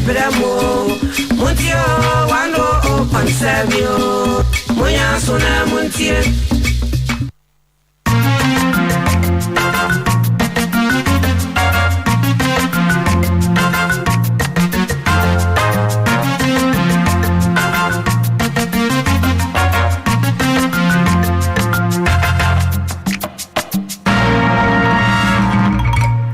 brɛ mo. Montie o, 100.7 o. Monyɛ aso na montie.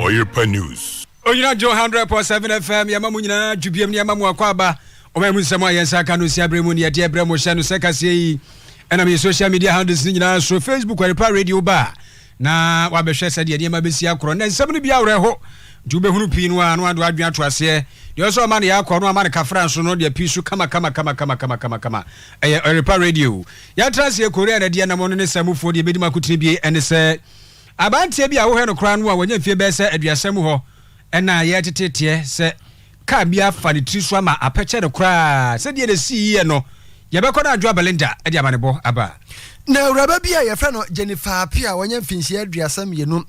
Oyerepa News. Onyina Joe 100.7 FM yɛma mo nyinaa dwubiam ne yɛma mo akɔ aba ɔma mu nsɛm a yɛn nsa aka no nsi abere mu ne yɛde ɛbrɛ mo hyɛ no sɛ kaseɛ yi ɛnam yɛ social media handles no nyinaa so Facebook Oyerepa Radio ba na wabɛhwɛ sɛdeɛ nneɛma bɛsi akorɔ na nsɛm no bi awerɛho nti wobɛhunu pii no a na wade adwene ato aseɛ deɛ ɔsɛ ɔma no yɛ akɔ no ama no kafra nso no deɛ pii so kama kama kama kama kama kama kama ɛyɛ Oyerepa Radio yɛatra aseɛ Korea na deɛ nam ɔno ne samufoɔ deɛ bɛdi mu akotene bie ɛne sɛ Aberanteɛ bi a wohwɛ no koraa no a wanya mfeɛ bɛyɛ sɛ aduasa mu hɔ na yɛreteteteɛ sɛ kaa bi afa ne tiri so ama apɛkyɛ no koraa. Sɛdeɛ na ɛsiiɛ no, yɛbɛkɔ na Adwoa Belinda de amanebɔ aba. Na awuraba bi a yɛfrɛ no Jennifer Appiah a wanya mfinhyia 32,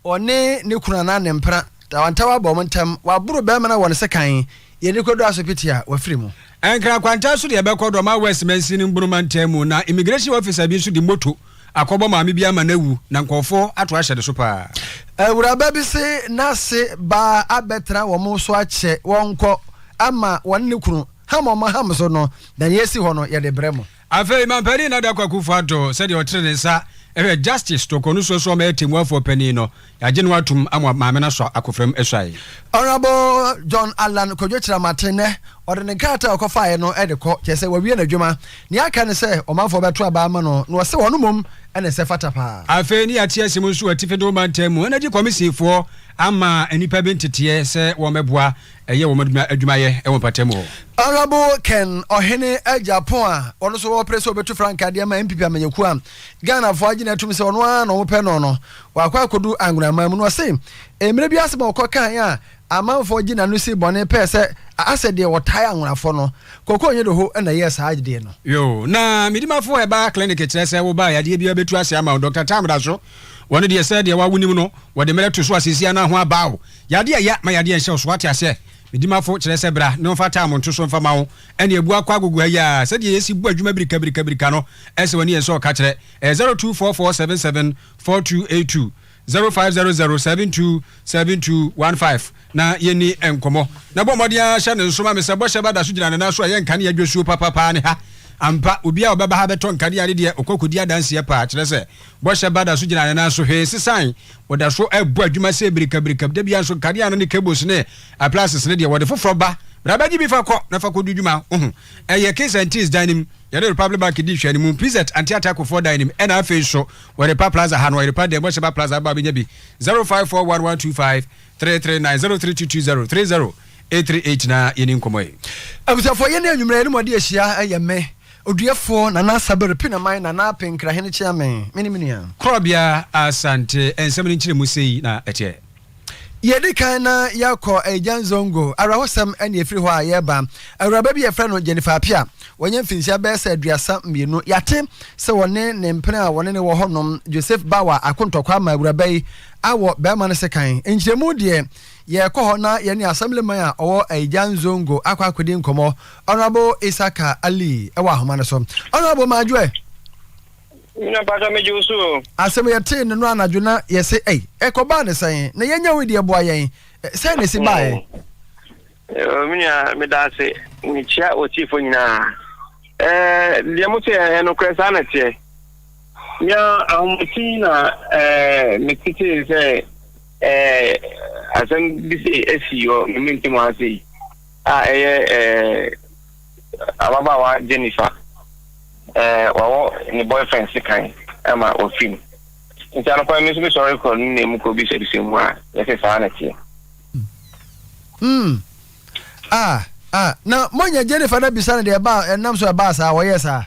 ɔne ne kunu anaa ne mpena tawantawa abɔ wɔn ntam, waboro barima no awɔ no sekan, yɛde kɔduru asopiti a, wafiri mu. Nkran kwankyɛn so deɛ ɛbɛkɔ Dormaa West mansini Mbono mantam mu na immigration officer bi nso de moto akɔbɔ maame bi ama no awu na nkurɔfoɔ ato ahyɛ ne so paa. Awuraba bi se n'ase baa abɛtena wɔn so akyɛ wɔnkɔ ama wɔne ne kunu ham wɔn ham so no, na nea esi hɔ no yɛde brɛ mo. Afei Mampanin Nana Dankwa Akufo-Addo sɛdeɛ ɔtene ne nsa hwɛ Justice Torkornoo so ɔmɛyɛ Tɛmmuafoɔ panin no, Yɛagye no atom ama maame no asɔ akofra mu asuae. Honourable John Allan Kwadwo Kyerematen nnɛ ɔde ne nkrataa a ɔkɔfaeɛ no de kɔ, kyerɛ sɛ wawie n'adwuma. Nea aka ne sɛ ɔmanfoɔ bɛto aba ama no na ɔse ɔno mmom na ɛsɛ fata paa. Afei ne yɛate ase mu nso wɔ Atifi Do Mantam mu, Energy Kɔmisinfoɔ ama nnipa bi nteteɛ sɛ wɔmmɛboa ɛyɛ wɔn adwumayɛ wɔ mpatamu hɔ. Honourable Ken Ɔhene Agyapong a ɔno nso ɔrepere sɛ ɔbɛtu frankaa de ama NPP amanyɔkuo a Ghanafoɔ agye no atum sɛ ɔno ara na wɔpɛ no no, Wakɔ akɔdu anwonaman mu no, ɔse, mmerɛ bi asɛm a ɔkɔ kaeɛ a amanfoɔ gye n'ano sii bɔne pɛɛ sɛ asɛ deɛ ɔtae anwonafoɔ no, Koko Onyedoho na ɛyɛɛ saa adeɛ no. Yoo, na Medimafo Herbal Clinic kyerɛ sɛ wo ba a yadeɛ biara bɛtu ase ama wo. Dɔkta Tam da so, wɔno deɛ sɛ deɛ wa wonim no, wɔde mmerɛ to so a seesei anaa ho aba wo. Yadeɛ ɛya ma yadeɛ nhyɛ wo so, wate aseɛ? Medimafo kyerɛ sɛ bra ne wɔmfa Tam nto so mfa ma wo. Ɛne abu akɔ agogo ha yi ara, sɛdeɛ yɛsi bɔ adwuma birika birika birika no, ɛsɛ w'ani yɛn sɛ ɔka kyerɛ. Ɛyɛ 024477 4282 0500 72 7215 na yɛnni nkɔmmɔ. Na bɔ mmɔden ara hyɛ no nso ma me sɛ bɔhyɛ ba da so gyina ne nan so a ɛyɛ nkanea dwasuo papapaa ne ha. Ampa, obiara a ɔbɛba ha bɛtɔ nkanea no deɛ, ɔkɔ kɔdi adanseɛ paa. Kyerɛ sɛ, bɔhyɛ ba da so gyina ne nan so, hwee nsesae. Wɔda so bɔ adwuma sɛ birikabirika. Da biara nso, nkanea no ne cables ne appliances no deɛ, wɔde foforɔ ba. Bra bɛgye bi fa kɔ na fa kɔdi dwuma. Wohu? Ɛyɛ Kings and Teas dan no mu. Yɛne Republic Bank di nhwɛanimu, PZ Ante Atta Kufuor dan no mu, ɛna afei nso wɔ Repa Plaza ha no, Ɔyerepa dan mu, Ɔhyɛba Plaza aba a wobɛnya bi, 0541125339, 0322030838 na yɛni nkɔmmɔ yi. Abusuafoɔ yɛne anwummerɛ yɛne mo ade ahyia ɛyɛ me Oduafoɔ Nana Sabere Pinaman Nana Apenkrahene Kyeame me ne me nua. Korɔbea Asante nsɛm no nkyerɛmu sei na ɛteɛ. Yɛdi kan na yɛakɔ Agyan Zongo. Awerɛhosɛm na ɛfiri hɔ a yɛreba. Awuraba bi a yɛfrɛ no Jennifer Appiah, wanya mfinhyia bɛyɛ sɛ 32. Yɛate sɛ wɔne ne mpena a wɔne no wɔ hɔnom, Joseph Bauer, ako ntɔkwa ama awuraba yi awɔ barima no sekan. Nkyerɛmu deɛ, yɛrekɔ hɔ na yɛne Assemblyman a ɔwɔ Agyan Zongo akɔ akɔdi nkɔmmɔ, Honourable Isaka Ali wɔ ahoma no so. Honourable Madwoɛ. Nna mpatsɔ megye wo so o. Asɛm yɛtee no no anadwo na yɛse ei ɛkɔbaa no sɛn na yɛnya wei deɛ boa yɛn sɛn na ɛsi baeɛ. Me nua meda ase mekyia ɔtiefo nyinaa ɛɛ deɛ mo sɛ ɛyɛ nokorɛ saa na ɛteɛ mea ahomakyi na ɛɛ metetee sɛ ɛɛ asɛm bi sɛ asi wɔ me mente mu ase yi a ɛyɛ ɛɛ Ababaawa Jennifer, eh, wawɔ ne boyfriend sekan ma wafi mu. Nti anɔpa yi me nso mesɔre kɔ ne nna mu kɔ bisabisa mu a, yɛse saa na ɛteɛ. Hmm. Ah, ah, na moanya Jennifer no abisa no deɛ ɛbaa, ɛnam so ɛbaa saa, wɔyɛɛ saa?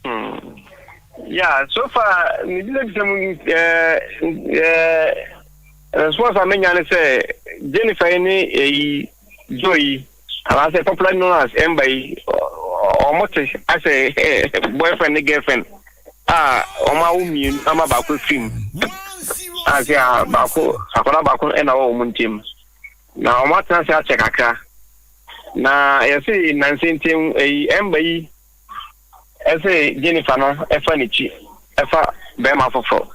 Hmm. Yeah, so far, me bisabisa mu, eh, eh, response a menya ne sɛ Jennifer yi ne eyi, Joe yi, Anaasɛ popular known as Emba yi, wɔn te asɛ boyfriend ne girlfriend a wɔn awo mmienu ama baako afiri mu. Ase a baako akwadaa baako na ɛwɔ wɔn ntam. Na wɔn atena ase akyɛ kakra. Na yɛse nansa ntam eyi ɛmba yi ɛse Jennifer no ɛfa n'akyi ɛfa bɛrima foforɔ.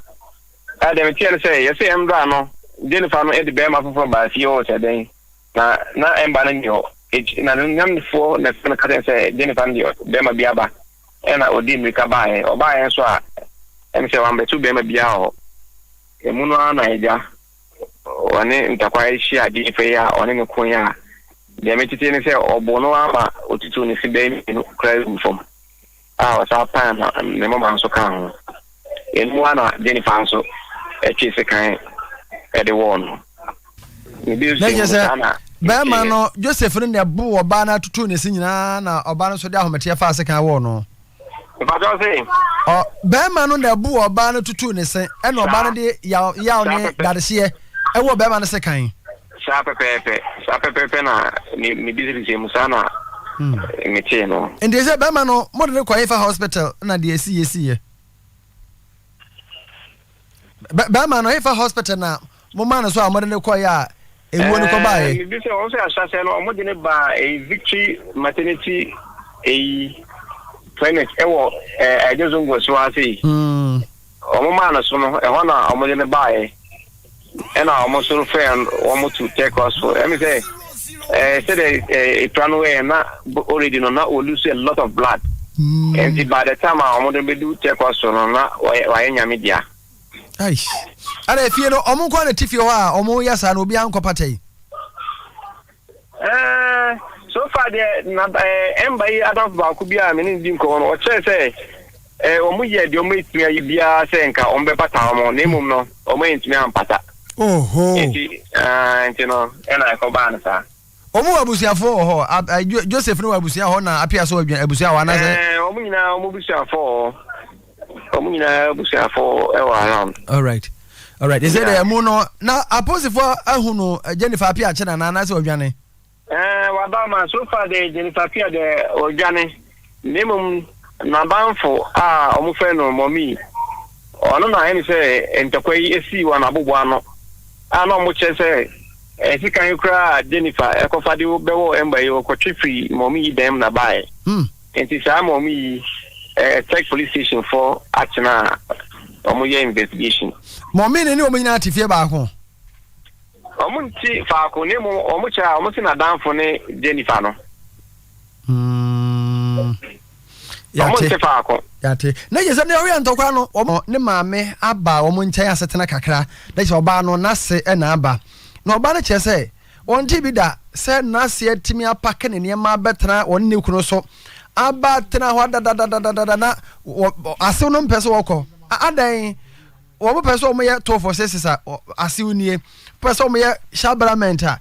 A deɛ meteɛ no sɛ yɛse ɛmbra no Jennifer no ɛde bɛrima foforɔ baa fie hɔ sɛ dɛn na na ɛmba no nni hɔ. Ekyi na ne nyamfoɔ na ɛfrɛ no ka kyerɛ sɛ Jennifer no deɛ bɛrima bi aba ɛna ɔdi mmirika baeɛ. Ɔbaeɛ nso a ɛne sɛ wambɛto bɛrima biara wɔ hɔ. Emu no ara na agya ɔne ntakwa hyia Jennifer yi a ɔne no koe a deɛ metete ne sɛ ɔboo no ara ma ɔtutuu ne se bɛyɛ mmienu koraa guu fam a ɔsan pan ne moma nso kaa ho. Ɛno mu ara na Jennifer nso twee sekan de wɔɔ no. Na kyerɛ sɛ bɛrima no Joseph no na ɛboo ɔbaa no atutuu ne se nyinaa na ɔbaa no nso de ahometeɛ faa sekan wɔɔ no. Mpatsɔ se. Ɔ bɛrima no na ɛboo ɔbaa no tutuu ne se ɛna ɔbaa no de yaw yaw ne dadehyeɛ ɛwɔ bɛrima no sekan. Saa pɛpɛɛpɛ, saa pɛpɛɛpɛ na me me bisabisa mu saa na hmm. metee no. Nti sɛ bɛrima no mo de no kɔ Hefa hospital na deɛ esi yɛ si yɛ. Bɛrima no Hefa hospital na Mo maa no so a wɔde no kɔeɛ a ewuo no kɔbaeɛ. Ɛɛ mebi sɛ wɔn sɛ ahyɛsɛ no wɔn de no baa ɛyi Victory Maternity ɛyi clinic ɛwɔ ɛɛ Ɛgye Zongo so ase yi. Hmm. Wɔn maa no so no ɛhɔ na wɔn de no baeɛ ɛna wɔn nso frɛ wɔn to Tech Hospital ɛmi sɛ ɛɛ sɛdeɛ ɛɛ epira no yɛ na already no na o lose a lot of blood. Hmm. Nti by the time a wɔn de bɛdu Tech Hospital no na wɔayɛ nyame dea. Aish. Ana efie no ɔmo nko na ti fie hɔ a ɔmo yɛ saa na obi ankɔ pata yi. Ɛɛ so far deɛ na ɛɛ ɛmba yi adamfo baako bi a me ne no di nkɔmɔ no ɔkyerɛ sɛ ɛɛ wɔn yɛ deɛ wɔn etumi ayɛ biara sɛ nka wɔn bɛpata wɔn na emom no wɔn antumi ampata. Oho. Nti ɛɛ nti no ɛna ɛkɔbaa no saa. Wɔn wɔ abusuafoɔ wɔ hɔ? A, a, Jo, Joseph no wɔ abusua hɔ na Apia so wɔ abusua hɔ anaasɛ? Ɛɛ, wɔn nyinaa wɔn abusuafoɔ wɔ hɔ. Wɔn nyinaa abusuafoɔ wɔ around. All right. All right. Ɛsɛ dɛ ɛmu no na apolisifoɔ ahu no eh, Jennifer Apia akye nana anaasɛ ɔdwane? Ɛɛ, waba ma so far de Jennifer Apia de ɔdwane. Na mmom n'adamfo a wɔfrɛ no Mɔmi, ɔno na ɛne sɛ ntɔkwa yi esii wɔ n'aboboano a na wɔkyerɛ sɛ Sekan yi koraa a Jennifer kɔfa de bɛwɔɔ Amber yi, ɔkɔtwe firii Mɔmi yi dan mu na baeɛ. Nti saa Mɔmi yi, Tech Police Station foɔ akyena a wɔyɛ investigation. Mɔmi no ne wɔn nyinaa te fie baako? Wɔn nte faako, na mmom wɔn kyerɛ a wɔn se n'adamfo ne Jennifer no. Mm. Wɔn nte faako. Yate. Na kyerɛ sɛ nea ɔyɛ ntɔkwa no, wɔn ne maame aba wɔn nkyɛn asetena kakra. Na kyerɛ sɛ ɔbaa no n'ase na aba. Na ɔbaa no kyerɛ sɛ ɔntee bi da sɛ n'ase atumi apake ne nneɛma abɛtena wɔne ne kunu so aba tena hɔ adadadadada na asew no mpɛ sɛ wɔkɔ. Adɛn? Wɔn pɛ sɛ wɔn yɛ toofo sesesa asew nie, pɛ sɛ wɔn yɛ shabrament a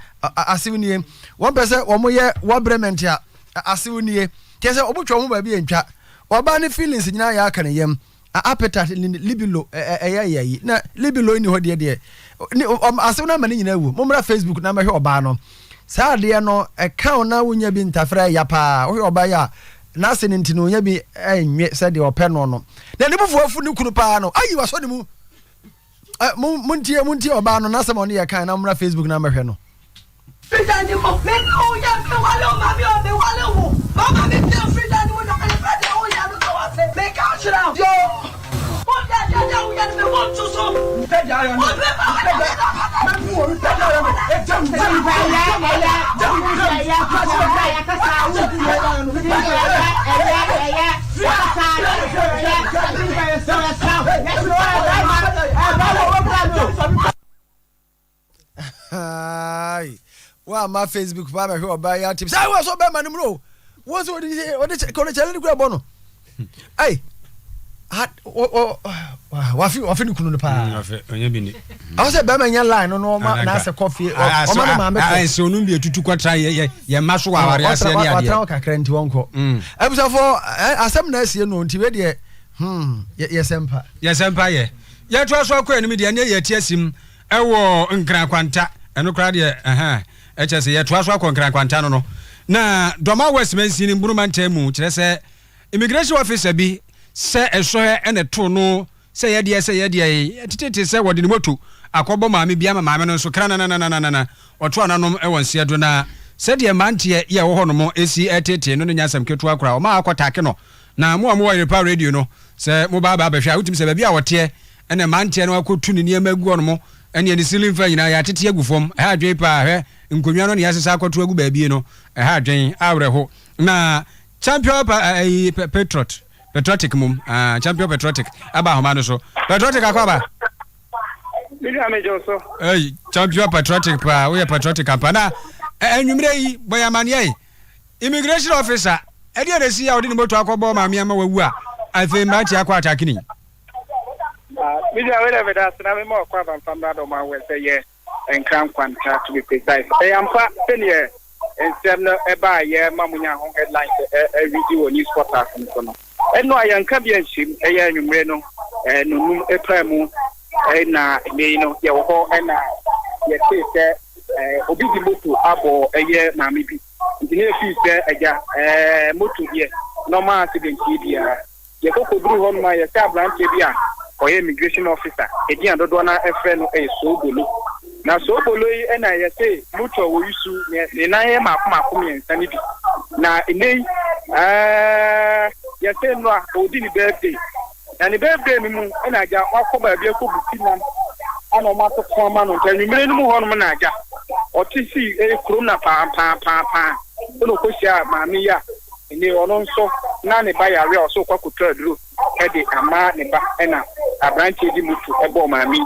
asew nie, wɔn pɛ sɛ wɔn yɛ wabrament a asew nie. Kyerɛ sɛ wɔn twa wɔn baabi ntwa. Ɔbaa ne feelings nyinaa yɛ aka ne yam. Appetite ne libilo ɛyɛ yɛ yi na libilo ni hɔ deɛ deɛ ne asew no ama ne nyinaa wu. Mommra Facebook na mɛhwɛ ɔbaa no. Saa adeɛ no ɛka wo na wonya bi ntafra ɛya paa. Wohwɛ ɔbaa yi a N'ase no nti no, onya bi nwe sɛdeɛ ɔpɛ no no. Na ne bufuo afu ne kunu paa no, ayi wasɔ ne mu. Ɛ, mo, montie, montie ɔbaa no n'asɛm a ɔne yɛ kae na mommra Facebook na mmɛhwɛ no. Frida ni mo me ne wo yɛ me wale wo maame o me wale wo mama me pie Frida ni mo na me pɛ deɛ wo yɛ no sɛ wate me ka kyerɛ wo yoo wo deɛ deɛ deɛ wo yɛ no me wo nto so wo pɛ ma me na me na Woamma Facebook paa bɛhwɛ ɔbaa yi atem sɛ wɔ sɛ ɔbɛma no mu no wọ́n sɛ ɔde ɔde kyɛlɛ ne kura bɔ no ayi wafe wafe ne kunu no paa mm, ɔwɔ sɛ bɛrima nya line no na ɔma n'asɛ kɔ fie ɔma ne maame kɔ ɛsɛ onum bi etutu kɔtra yɛ yɛ yɛ mma so wɔ aware aseɛ ne adeɛ ɔtra hɔ kakra nti wɔnkɔ mm. abusafo asɛm na asie no nti wei deɛ hmm yɛsɛ mpa yɛsɛ mpa yɛ yɛtoa so akɔ anim deɛ ɛneɛ yɛte asim ɛwɔ nkrankwanta ɛno koraa deɛ ɛhɛn ɛkyɛ sɛ yɛtoa so akɔ nkrankwanta no no na dɔma west mansin mburuma ntam mu kyerɛ sɛ Immigration officer bi sɛ ɛsɔhwɛ na ɛtoo no sɛ yɛ deɛ sɛ yɛ deɛ yɛtetete sɛ wɔde ne moto akɔbɔ maame bi ama maame no nso krananananana ɔto ananom wɔ nseɛ do na. Sɛdeɛ mmeranteɛ yi a ɛwɔ hɔnom si reteetee no no nyɛ asɛm ketewa koraa. Wɔn a akɔtake no, na mo a mowɔ Yerepa Radio no, sɛ moba aba abɛhwɛ a, wotumi sɛ baabi a ɔteɛ na mmeranteɛ no akɔtu ne nneɛma agu hɔnom, ɛnneɛ ne ceiling fan nyinaa yɛatete agu fam. Ɛha adwene paa. Hwɛ, nkonnwa no na yɛasesa akɔto agu baabi no, ɛha adwene, awerɛho. Na Champion pa, ɛyi, Patriot, Patriotic mom, ah, Champion Patriotic aba ahoma no so. Patriotic akɔ aba. Me nua megye wo so. Hey, champion patriotic paa, woyɛ patriotic ampa. Na anwummerɛ yi, bɔ yɛn amanneɛ yi. Immigration officer, ɛdeɛ na ɛsi a ɔde ne moto akɔbɔ maame ama wawu a, afei mmeranteɛ akɔ atake ni. Ah, me nua wei dɛ meda ase na mema ɔkɔ abamfa mmra dɔm awɛ sɛ yɛ Nkran Nkwanta to be precise. Ɛyɛ ampa sɛdeɛ nsɛm no ɛbaayɛ ma monya ho headlines ɛredi wɔ news portals no so no. Ɛno a yɛnka bi anhyem, ɛyɛ anwummere no nnɔnnum paa mu na nnɛ yi no yɛwɔ hɔ na yɛtee sɛ obi de moto abɔ ɛyɛ maame bi. Nti na yɛfii sɛ agya moto deɛ normal accident yi biara. Yɛkɔ kɔduruu hɔ nom a yɛsɛ aberanteɛ bi a ɔyɛ immigration officer, edin a dodoɔ no ara frɛ no yɛ Soobolo. Na Soobolo yi na yɛse moto a wɔyusu ne nan yɛ mmaako mmaako mmiɛnsa no bi. Na nnɛ yi ɛɛɛ yɛse nnora ɔredi ne birthday. Na ne birthday no mu na agya wakɔ baabi akɔ buti nam ana wɔn atoto ama no. Nti anwummere no mu hɔ nom na agya ɔte sii ɛyɛ kurom na paa paa paa paa ɛna ɔkɔhyiaa maame yi a Ɛnde ɔno nso na ne ba yare a ɔsɛ ɔkɔ akɔtɔ aduro de ama ne ba ɛna abranteɛ de moto bɔɔ maame yi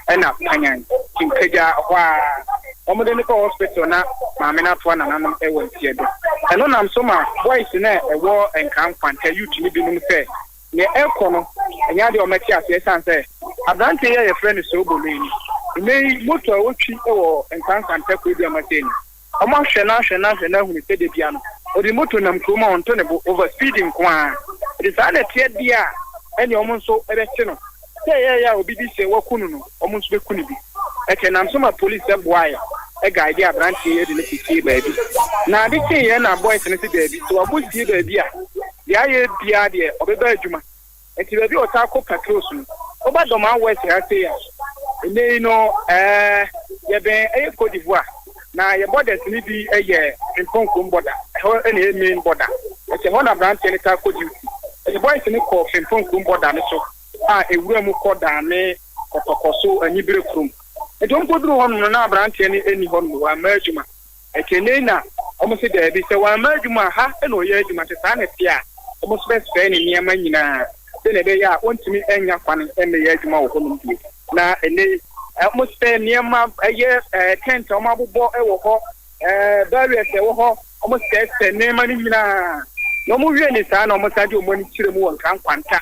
ɛna panyan timpagya hɔ ara wɔn de no kɔɔ hospital na maame no atoa nananom wɔ nteɛ do. Ɛno nam so ma boys no a ɛwɔ Nkran Nkwanta youth no binom sɛ nea ɛrekɔ no ɛnyɛ adeɛ a wɔte aseɛ ɛsiane sɛ abranteɛ yi a yɛfrɛ no Soobolo yi no nnɛ yi moto a ɔtwi wɔ Nkran Nkwanta kuro bi a wɔasɛe no Wɔahwɛ no ahwɛ no ahwɛ no ahunu sɛ da biara no ɔde moto nam kurom a ɔnto ne bo, over speeding nko ara. Ɛde saa na ɛteɛ deɛ a, ɛnneɛ wɔn nso bɛkye no. Sɛ ɛyɛeɛ a obi di sɛ wɔaku no no, wɔn nso bɛku no bi. Ɛkyɛ nam so ma police boaeɛ guidee aberanteɛ yi de no kɔsiee baabi. Na ade kyeeɛ na boys no se daabi, sɛ wakɔsie baabi a, deɛ ayɛ biara deɛ ɔbɛba adwuma. Nti baabi a ɔtaa kɔ patrols no, woba Dormaa West ha sei a, nnɛ yi no ɛɛ yɛbɛn ɛyɛ Cote d'Ivoire, na yɛ borders no bi yɛ Frimpong kurom border, ɛhɔ na ɛyɛ main border, nti ɛhɔ na aberanteɛ no taa kɔ duty. Nti boys no kɔɔ Frimpong kurom border no so a ɛwura mu kɔ Dame Kɔtɔkɔ so Anibere kurom. Nti wɔn kɔduruu hɔnom no na aberanteɛ no nni hɔnom, wamma adwuma. Ɛkyɛnee na wɔn se daabi, sɛ wamma adwuma a, ha na ɔyɛ adwuma, sɛ saa na ɛteɛ a, wɔn nso bɛsɛe ne nneɛma nyinaa sɛnea ɛbɛyɛ a ɔntumi nnya kwan mmɛyɛ adwuma wɔ hɔnom bio. Na ɛnnɛ yi, wɔsɛe nneɛma, ɛyɛ tent a wɔabobɔ wɔ hɔ, barriers a ɛwɔ hɔ, wɔsɛesɛe nneɛma no nyinaa. Na wɔwie ne saa na wɔsan de wɔn ani kyerɛ mu wɔ Nkran Nkwanta,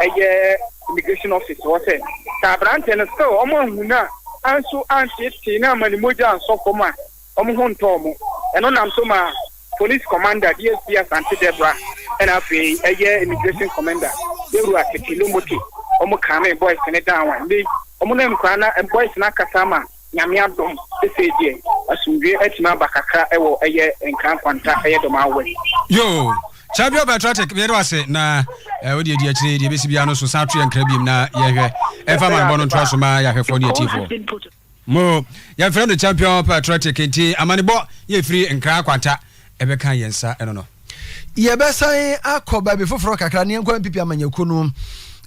ɛyɛ immigration office hɔ sɛ, sɛ aberanteɛ no still wɔanhu no a, anso anteetee no amma ne mogya ansɔ fam a, wɔn ho ntɔɔ wɔn. Ɛno nam so maa Police Commander DSP Asante Deborah ɛna afei ɛyɛ Immigration Commander Yɛwura Tete Lomote wɔn calmee boys no down a nnɛ yi wɔn nam koraa na boys no akasa ama Nyame adom sesei deɛ asomdwoeɛ atumi aba kakra ɛwɔ ɛyɛ Nkran Nkwanta ɛyɛ Dɔmaa West. Yoo! Champion Patriotic, meyɛda wo ase na eh, wode adi akyire deɛ ɛbɛsi biara no so san to yɛn nkra biom na yɛhwɛ ɛmfa amanebɔ no ntoa so ma yɛahwɛfoɔ ne atiefoɔ. Mo, yɛmfrɛ no Champion Patriotic nti amanebɔ yɛ firi Nkran Kwanta ɛbɛka yɛn nsa ɛno no. Yɛbɛsan akɔ baabi foforɔ kakra ne yɛnkɔ NPP amanyɔkuo no.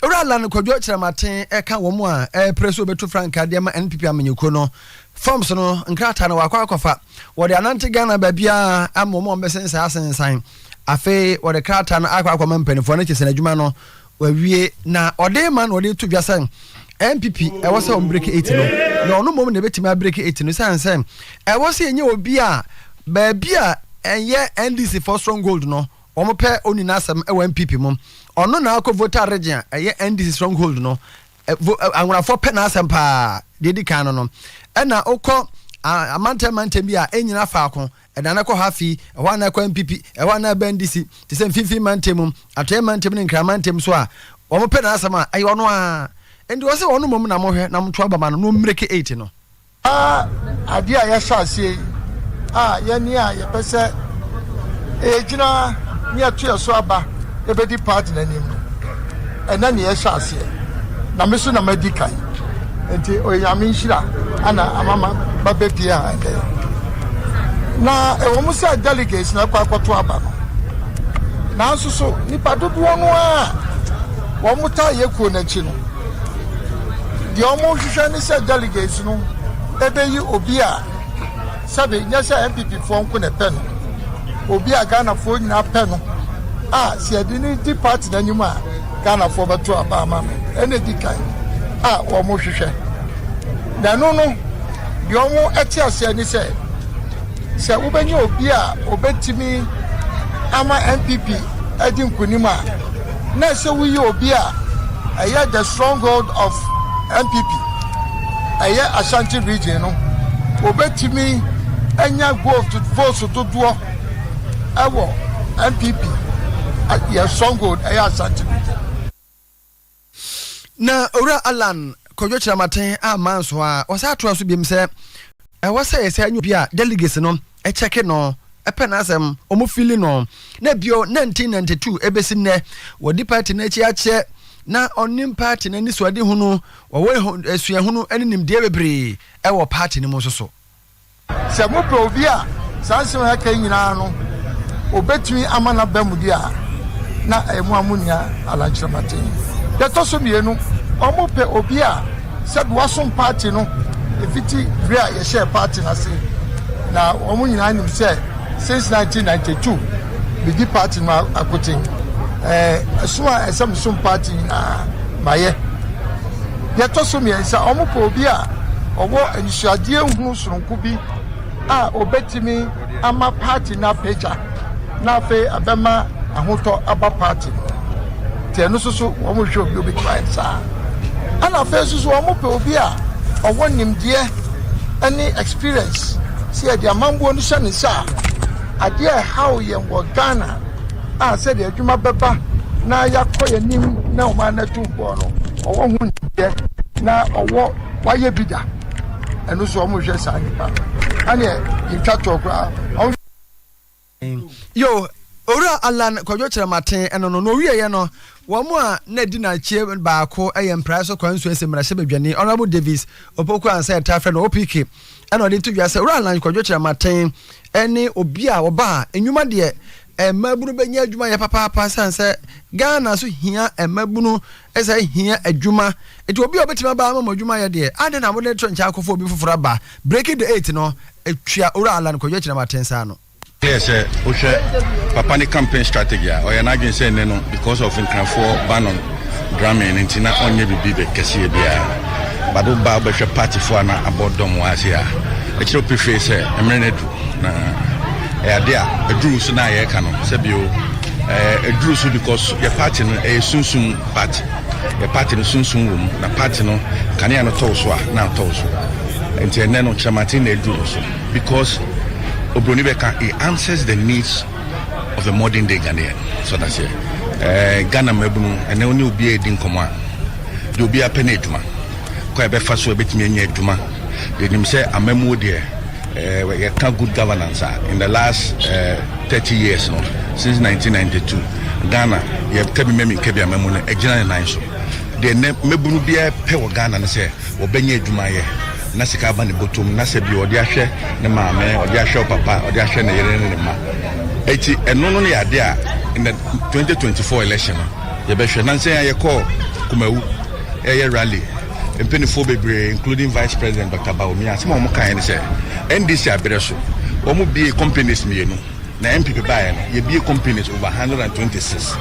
Owura Allan Kwadwo Kyerematen ɛka wɔn a ɛrepere sɛ wɔbɛtu frankaa de ama NPP amanyɔkuo no. Forms no, nkrataa no wakɔ akɔfa. Wɔde anante Ghana baabiara ama wɔn a wɔbɛsensan asensan. Afei wɔde krataa no akɔ akɔma mpanimfoɔ no kyerɛ sɛ n'adwuma no wawie. Na ɔde rema na ɔde reto dwa sɛ NPP ɛwɔ sɛ wɔn break it no na ɔno mmom na ɛbɛtumi abreak it no sane sɛ ɛwɔ sɛ yɛnya obi a baabi a ɛyɛ NDC foɔ stronghold no wɔn pɛ ɔni n'asɛm wɔ NPP mu. Ɔno na akɔ Volta region a ɛyɛ NDC stronghold no Anwonafoɔ pɛ n'asɛm paa, deɛ ɛdi kan no no. Ɛna wokɔ amantam mantam bi a ɛnnyina faako, ɛna na ɛkɔ ha fi, ɛhɔ a na ɛkɔ NPP, ɛhɔ a na ɛba NDC, te sɛ mfimfini mantam mu, atɔeɛ mantam ne Nkran mantam so a, wɔn pɛ n'asɛm a, ɛyɛ ɔno ara. Enti wɔse ɔno mmom na mohwɛ na moto aba ma no na ɔmmireke 8 no. Saa adeɛ a yɛahyɛ aseɛ yi a yɛne a yɛpɛ sɛ yɛgyina ne yɛto yɛ so aba yɛbɛdi party no anim no, ɛnɛ ne yɛhyɛ aseɛ na me so na madi kan nti ɔyɛ Nyame nhyira ana ama ma babɛpie ha ɛnɛ. Na ɛwɔ mu sɛ delegates na ɛkɔ akɔto aba no, nanso so nnipa dodoɔ no ara a wɔtaa yɛ kuo no akyi no, deɛ wɔhwehwɛ ne sɛ delegates no ɛbɛyi obi a sɛbe nyɛ sɛ NPP foɔ nko na ɛpɛ no, obi a Ghanafoɔ nyinaa pɛ no a sɛ yɛde no di party no anim a Ghanafoɔ bɛto aba ama no. Ɛna ɛdi kan a wɔhwehwɛ. Na ɛno no, deɛ wɔte aseɛ ne sɛ, sɛ wobɛnya obi a obɛtumi ama NPP adi nkonim a, na ɛsɛ woyi obi a ɛyɛ the stronghold of NPP, ɛyɛ Ashanti region no, obɛtumi anya votes dodoɔ ɛwɔ NPP yɛ stronghold ɛyɛ Ashanti region. Na Owura Allan Kwadwo Kyerematen amma nso a, ɔsan toa so biom sɛ ɛwɔ sɛ yɛsan nya obi a delegates no kyɛke no, pɛ n'asɛm, wɔn fili no. Na bio, 1992 ɛbɛsi nnɛ, wadi party no akyi akyɛ, na ɔnim party no anisoadehunu, ɔwɔ suahunu ne nimdeɛ bebree wɔ party no mu nso so. Sɛ mopɛ obi a saa nsɛm a yɛaka yi nyinaa no obetumi ama no aba mu de a, na ɛyɛ mo a mo nua Alan Kyerematen. Deɛ ɛtɔ so mmienu, wɔpɛ obi a sɛbe wasom party no ɛfiti berɛ a yɛhyɛɛ party no ase, na wɔn nyinaa nim sɛ since 1992 medi party no akoten. Ɛɛ, ɛsom a ɛsɛ mesom party nyinaa mayɛ. Deɛ ɛtɔ so mmiɛnsa, wɔpɛ obi a ɔwɔ anisoadeɛ hunu sononko bi a ɔbɛtumi ama party no apagya na afei ɛbɛma ahotɔ aba party no. Nti ɛno nso so wɔhwɛ obi a ɔbɛtumi ayɛ saa. Ɛna afei nso so wɔpɛ obi a ɔwɔ nimdeɛ ne experience sɛ yɛde amambuo no hyɛ ne nsa a, adeɛ a ɛhaw yɛn wɔ Ghana a sɛdeɛ adwuma bɛba na yɛakɔ yɛn anim na ɔman no atu mpɔn no, ɔwɔ ho nimdeɛ na ɔwɔ wayɛ bi da. Ɛno nso wɔhwɛ saa nipa no. Ɛneɛ yɛtwa toɔ koraa. Wɔn Yo, Owura Allan Kwadwo Kyerematen ɛno no, na ɔwieɛ no, wɔn a na ɛdi n'akyi baako yɛ Mpraeɛ so Kwan Nsuo Mmarahyɛbadwani Honourable Davis Opoku Ansah a yɛtaa frɛ no OPK ɛna ɔde to dwa sɛ Owura Allan Kwadwo Kyerematen ne obi a ɔba a nnwuma deɛ mmabunu bɛnya adwuma yɛ papaapa sane sɛ Ghana so hia mmabunu sɛ hia adwuma nti obi a ɔbɛtumi aba ama mo adwuma yɛ deɛ adɛn na mode to nkyɛn akɔfa obi foforɔ aba. Breaking the Eight no tua Owura Allan Kwadwo Kyerematen saa no. Clear sɛ wohwɛ papa ne campaign strategy a ɔyɛ n'adwene sɛ nnɛ no because of Nkrafoɔ ban on drumming no nti na ɔnyɛ biribi bɛ kɛseɛ biara but woba wobɛhwɛ party foɔ a na abɔ dɔm wɔ ase a ɛkyerɛ wo pefee sɛ mmerɛ no adu na ɛyɛ ade a ɛduru so na yɛreka no sɛ bio ɛduru so because yɛ party no ɛyɛ sunsum party yɛ party no sunsum wɔ mu na party no kanea no tɔw so a na atɔw so nti ɛnɛ no kyerɛmaten na ɛduru no so Because obroni bɛka he answers the needs of the modern day Ghanaian. So that's it. Eh, Ghana mmabunu ɛnɛ wo ne obi a ɛdi nkɔmmɔ a deɛ obi apɛ ne adwuma kɔ a ɛbɛfa so a ɛbɛtumi anya adwuma. Yɛnim sɛ amammuo deɛ eh, yɛka good governance a in the last eh, 30 years no since 1992 Ghana yɛka bi mɛmi nka bi amammu no agyina ne nan so. Deɛ nnɛ mmabunu biara pɛ wɔ Ghana ne sɛ wɔbɛnya adwuma ayɛ na sika aba ne bɔtɔm na sɛ bi ɔde ahwɛ ne maame, ɔde ahwɛ ɔpapa, ɔde ahwɛ ne yere ne ne mma. Eti ɛno no yɛ adeɛ a in the 2024 election no yɛbɛhwɛ. Nansa yi a yɛkɔɔ Kumawu ɛyɛ rally, mpanimfoɔ bebree including Vice President Dr. Bawumia asɛm a wɔn kaeɛ ne sɛ NDC aberɛ so wɔn bie companies mmienu. Na NPP baeɛ no yɛbie companies over 126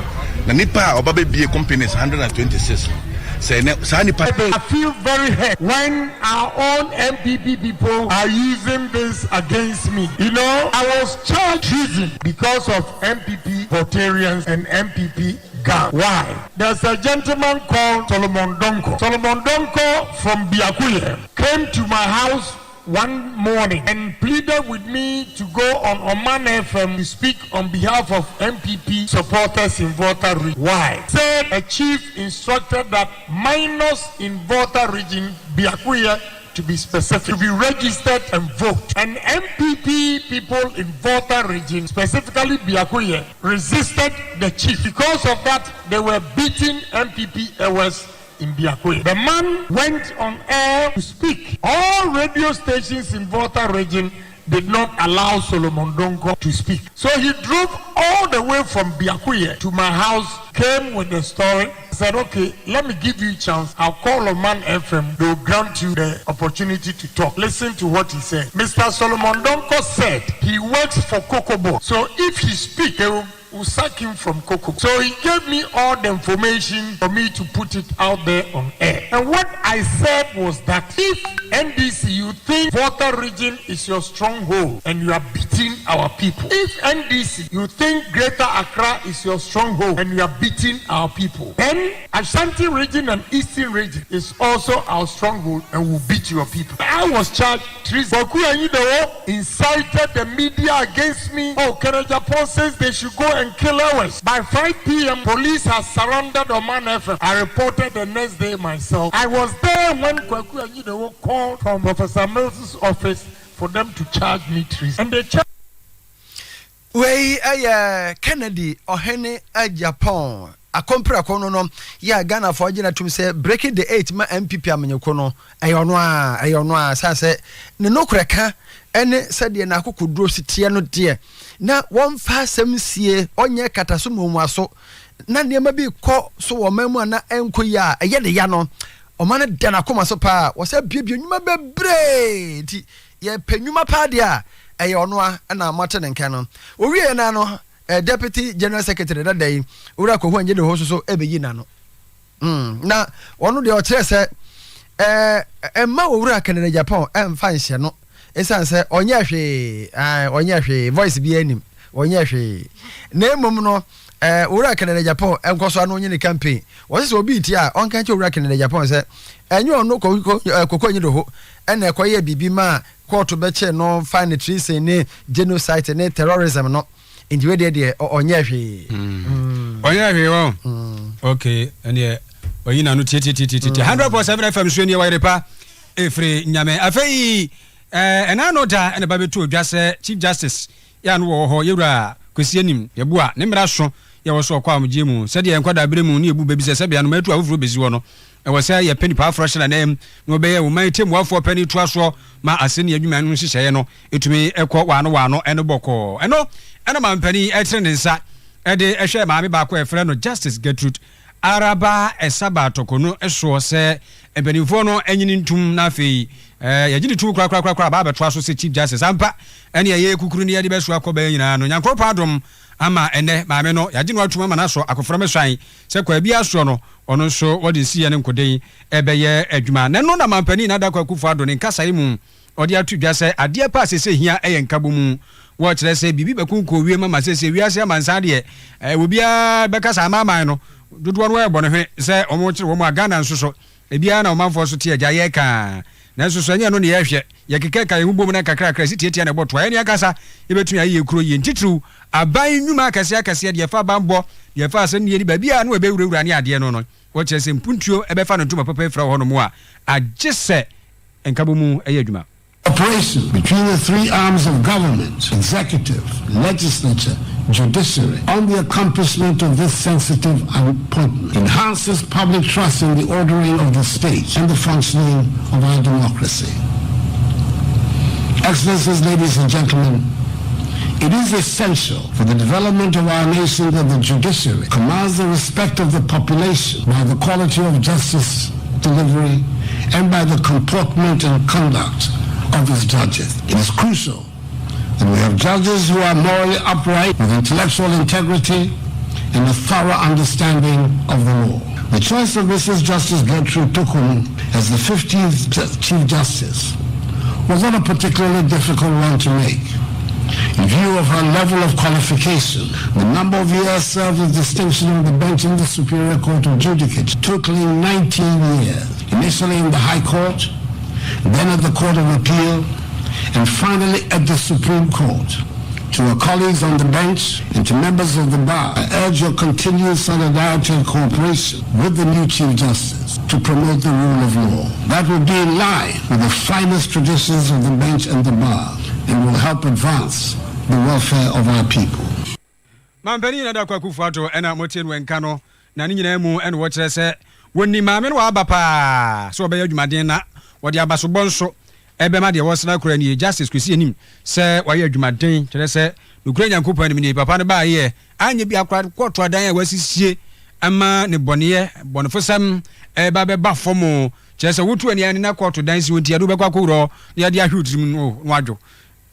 na nipa a ɔba bɛbie companies 126 no sɛ ɛnɛ saa nipa. I feel very hurt when our own NPP people are using this against me. You know, I was charged treason because of NPP Voltarians and NPP gang. Why? There's a gentleman called Solomon Donko. Solomon Donko from Biakuye came to my house one morning and pleaded with me to go on Oman FM to speak on behalf of NPP supporters in Volta region. Why? Said a chief instructed that minors in Volta region, Biakuye, to be specific, to be registered and vote. And NPP people in Volta region, specifically Biakuye, resisted the chief. Because of that, they were beating NPP airways in Biakoye. The man went on air to speak. All radio stations in Volta region did not allow Solomon Donkor to speak. So he drove all the way from Biakuye to my house, came with the story, said, okay, let me give you a chance. I'll call Oman FM. They'll grant you the opportunity to talk. Listen to what he said. Mr. Solomon Donkor said he works for Cocobod. So if he speaks, they will will sack him from Coco. So he gave me all the information for me to put it out there on air. And what I said was that if NDC, you think Volta region is your stronghold and you are beating our people. If NDC, you think Greater Accra is your stronghold and you are beating our people, then Ashanti region and Eastern region is also our stronghold and will beat your people. I was charged treason. Koku Anyidoho incited the media against me. Oh, Kenneth Agyapong says they should go and kill ours. By 5 p.m., police has surrounded Oman FM. I reported the next day myself. I was there when Kwaku Anyidoho called from Professor Mills' office for them to charge me treason. And they charged Wei yɛ Kennedy Ɔhene Agyapong akomprako no no yɛ a Ghanafoɔ agye no atum sɛ Breaking the Eight ma NPP amanyɔkuo no, ɛyɛ ɔno ara, ɛyɛ ɔno ara, sane sɛ ne nokorɛ ka ne sɛdeɛ n'akokoduro si teɛ no deɛ, na wɔmfa asɛm nsie, ɔnyɛ kataso muamuaso, na nneɛma bi rekɔ so wɔ ɔman mu a na ɛnkɔ yie a ɛyɛ ne ya no, ɔma no da n'akoma so paa, wɔsɛ abuebue nnwuma bebree nti Yɛpɛ nnwuma paa deɛ a, ɛyɛ ɔno a na moate ne nka no. Ɔwieɛ no ara no, Deputy General Secretary dada yi, Owura Kwahu Angyedehɔ nso so bɛyi n'ano. Mm, na ɔno deɛ ɔkyerɛ sɛ ɛmma Owura Kennedy Agyapong ɛmfa nhyɛ no, ɛsiane sɛ ɔnyɛ hwee, ɔnyɛ hwee, voice biara nim, ɔnyɛ hwee. Na mmom no, Owura Kennedy Agyapong nkɔ so ano nye ne campaign. Wɔse sɛ obi retie a, ɔnka nkyerɛ Owura Kennedy Agyapong sɛ ɛnyɛ ɔno Kwaku Anyidoho na ɛkɔyɛɛ biribi maa kɔɔto bɛkyee no faa ne treason ne genocide ne terrorism no. Nti wei deɛ deɛ ɔnyɛɛ hwee. Ɔnyɛɛ hwee wɔn. Ok, ɛneɛ ɔyi n'ano tiatiatiatiatia. 100.7 FM so nie wɔyere pa ɛfiri Nyame. Afei ɛna ano da ɛna ba bɛtu odwa sɛ Chief Justice Yɛ a no wɔ hɔ, Yɛwura Kwesi anim, yɛbu a, ne mmara so, yɛ wɔ so ɔkɔ ahomegyeɛ mu. Sɛdeɛ yɛn nkwadaa berɛ mu ne yɛbu bɛ bi sɛ sɛbea nnomaa atu afoforɔ bɛsi hɔ no, ɛwɔ sɛ yɛpɛ nipa aforɔ hyɛ n'ananmu na wɔbɛyɛ ɔman yi tɛmmuafoɔ panin toa soɔ ma asɛnni adwuma no nhyehyɛeɛ no tumi kɔ waano waano ne bɔkɔɔ. Ɛno na mampanin tene ne nsa de hwɛ maame baako a yɛfrɛ no Justice Gertrude Araba Ɛsaba Tɔkonu soɔ sɛ mpanimfoɔ no nyini ntom na afei yɛgye ne tom korakorakorakora aba abɛtoa so sɛ Chief Justice. Ampa, ɛne ɛyɛ kukuru ne yɛde bɛsoa kɔ bɛyɛ nyinaa no, Nyankoropɔn adom ama ɛnnɛ maame no yɛagye no atom ama no asɔ akofra mɛsuan sɛ kwaa biara soɔ no ɔno nso wɔde nsiyɛ ne nkoden bɛyɛ adwuma. Na ɛno na Mampanin Nana Dankwa Akufo-Addo ne nkasaeɛ mu Ɔde ato dwa sɛ adeɛ pa a seesei hia yɛ nkabomu. Wɔkyerɛ sɛ biribi bɛkonkɔn wiem ama seesei wiase amansan deɛ obiara bɛka sɛ amanaman no dodoɔ no ara rebɔ no hwene sɛ wɔrekyere wɔn a Ghana nso so ebiara na ɔmanfoɔ nso te agya yɛreka nanso so ɛnyɛ ɛno na yɛrehwɛ. Yɛkekaka yɛn ho bom na nkakrakra ɛsi tiatia na ɛbɔ toa. Yɛn ankasa yɛbɛtumi ayɛ yɛn kuro yie ntitiriw aban nnwuma akɛseɛ akɛseɛ deɛ ɛfa banbɔ deɛ ɛfa asɛnnie ne baabi a na wɔbɛwurawura ne adeɛ no no wɔkyerɛ sɛ mpuntuo ɛbɛfa no ntoma papa afira wɔ hɔnom a agye sɛ nkabɔmu yɛ adwuma. Cooperation between the three arms of government, executive, legislature, judiciary, on the accomplishment of this sensitive appointment enhances public trust in the ordering of the state and the functioning of our democracy. Excellencies, ladies and gentlemen, it is essential for the development of our nation that the judiciary commands the respect of the population by the quality of justice delivery and by the comportment and conduct of its judges. It is crucial that we have judges who are morally upright, with intellectual integrity, and a thorough understanding of the law. The choice of Mrs. Justice Gertrude Torkornoo as the 15th Chief Justice was not a particularly difficult one to make. In view of her level of qualification, the number of years served with distinction on the bench in the Superior Court of Judicature, totaling 19 years, initially in the High Court, then at the Court of Appeal, and finally at the Supreme Court. To our colleagues on the bench and to members of the bar, I urge your continued solidarity and cooperation with the new Chief Justice to promote the rule of law. That will be in line with the finest traditions of the bench and the bar and will help advance the welfare of our people. Mampanin Nana Dankwa Akufo-Addo na motie no nka no, na ne nyinaa mu na wɔkyerɛ sɛ wɔnim maame no wɔ aba paa sɛ ɔbɛyɛ adwumaden na wɔde abasobɔ nso. ɛbɛma deɛ wɔsena koraa nie, Justice Kwesi Anim sɛ wayɛ adwumaden, kyerɛ sɛ nokorɛ Nyankopɔn anim nie, papa no baeɛ anyɛ biara koraa kɔɔto adan a wasisie ama ne bɔneyɛ, bɔnefosɛm ɛreba bɛba fam, kyerɛ sɛ wotu ani ani na kɔɔto dan si hɔ nti yɛde wo bɛkɔ akɔwura hɔ na yɛde ahwe wo tirim no na wadwo,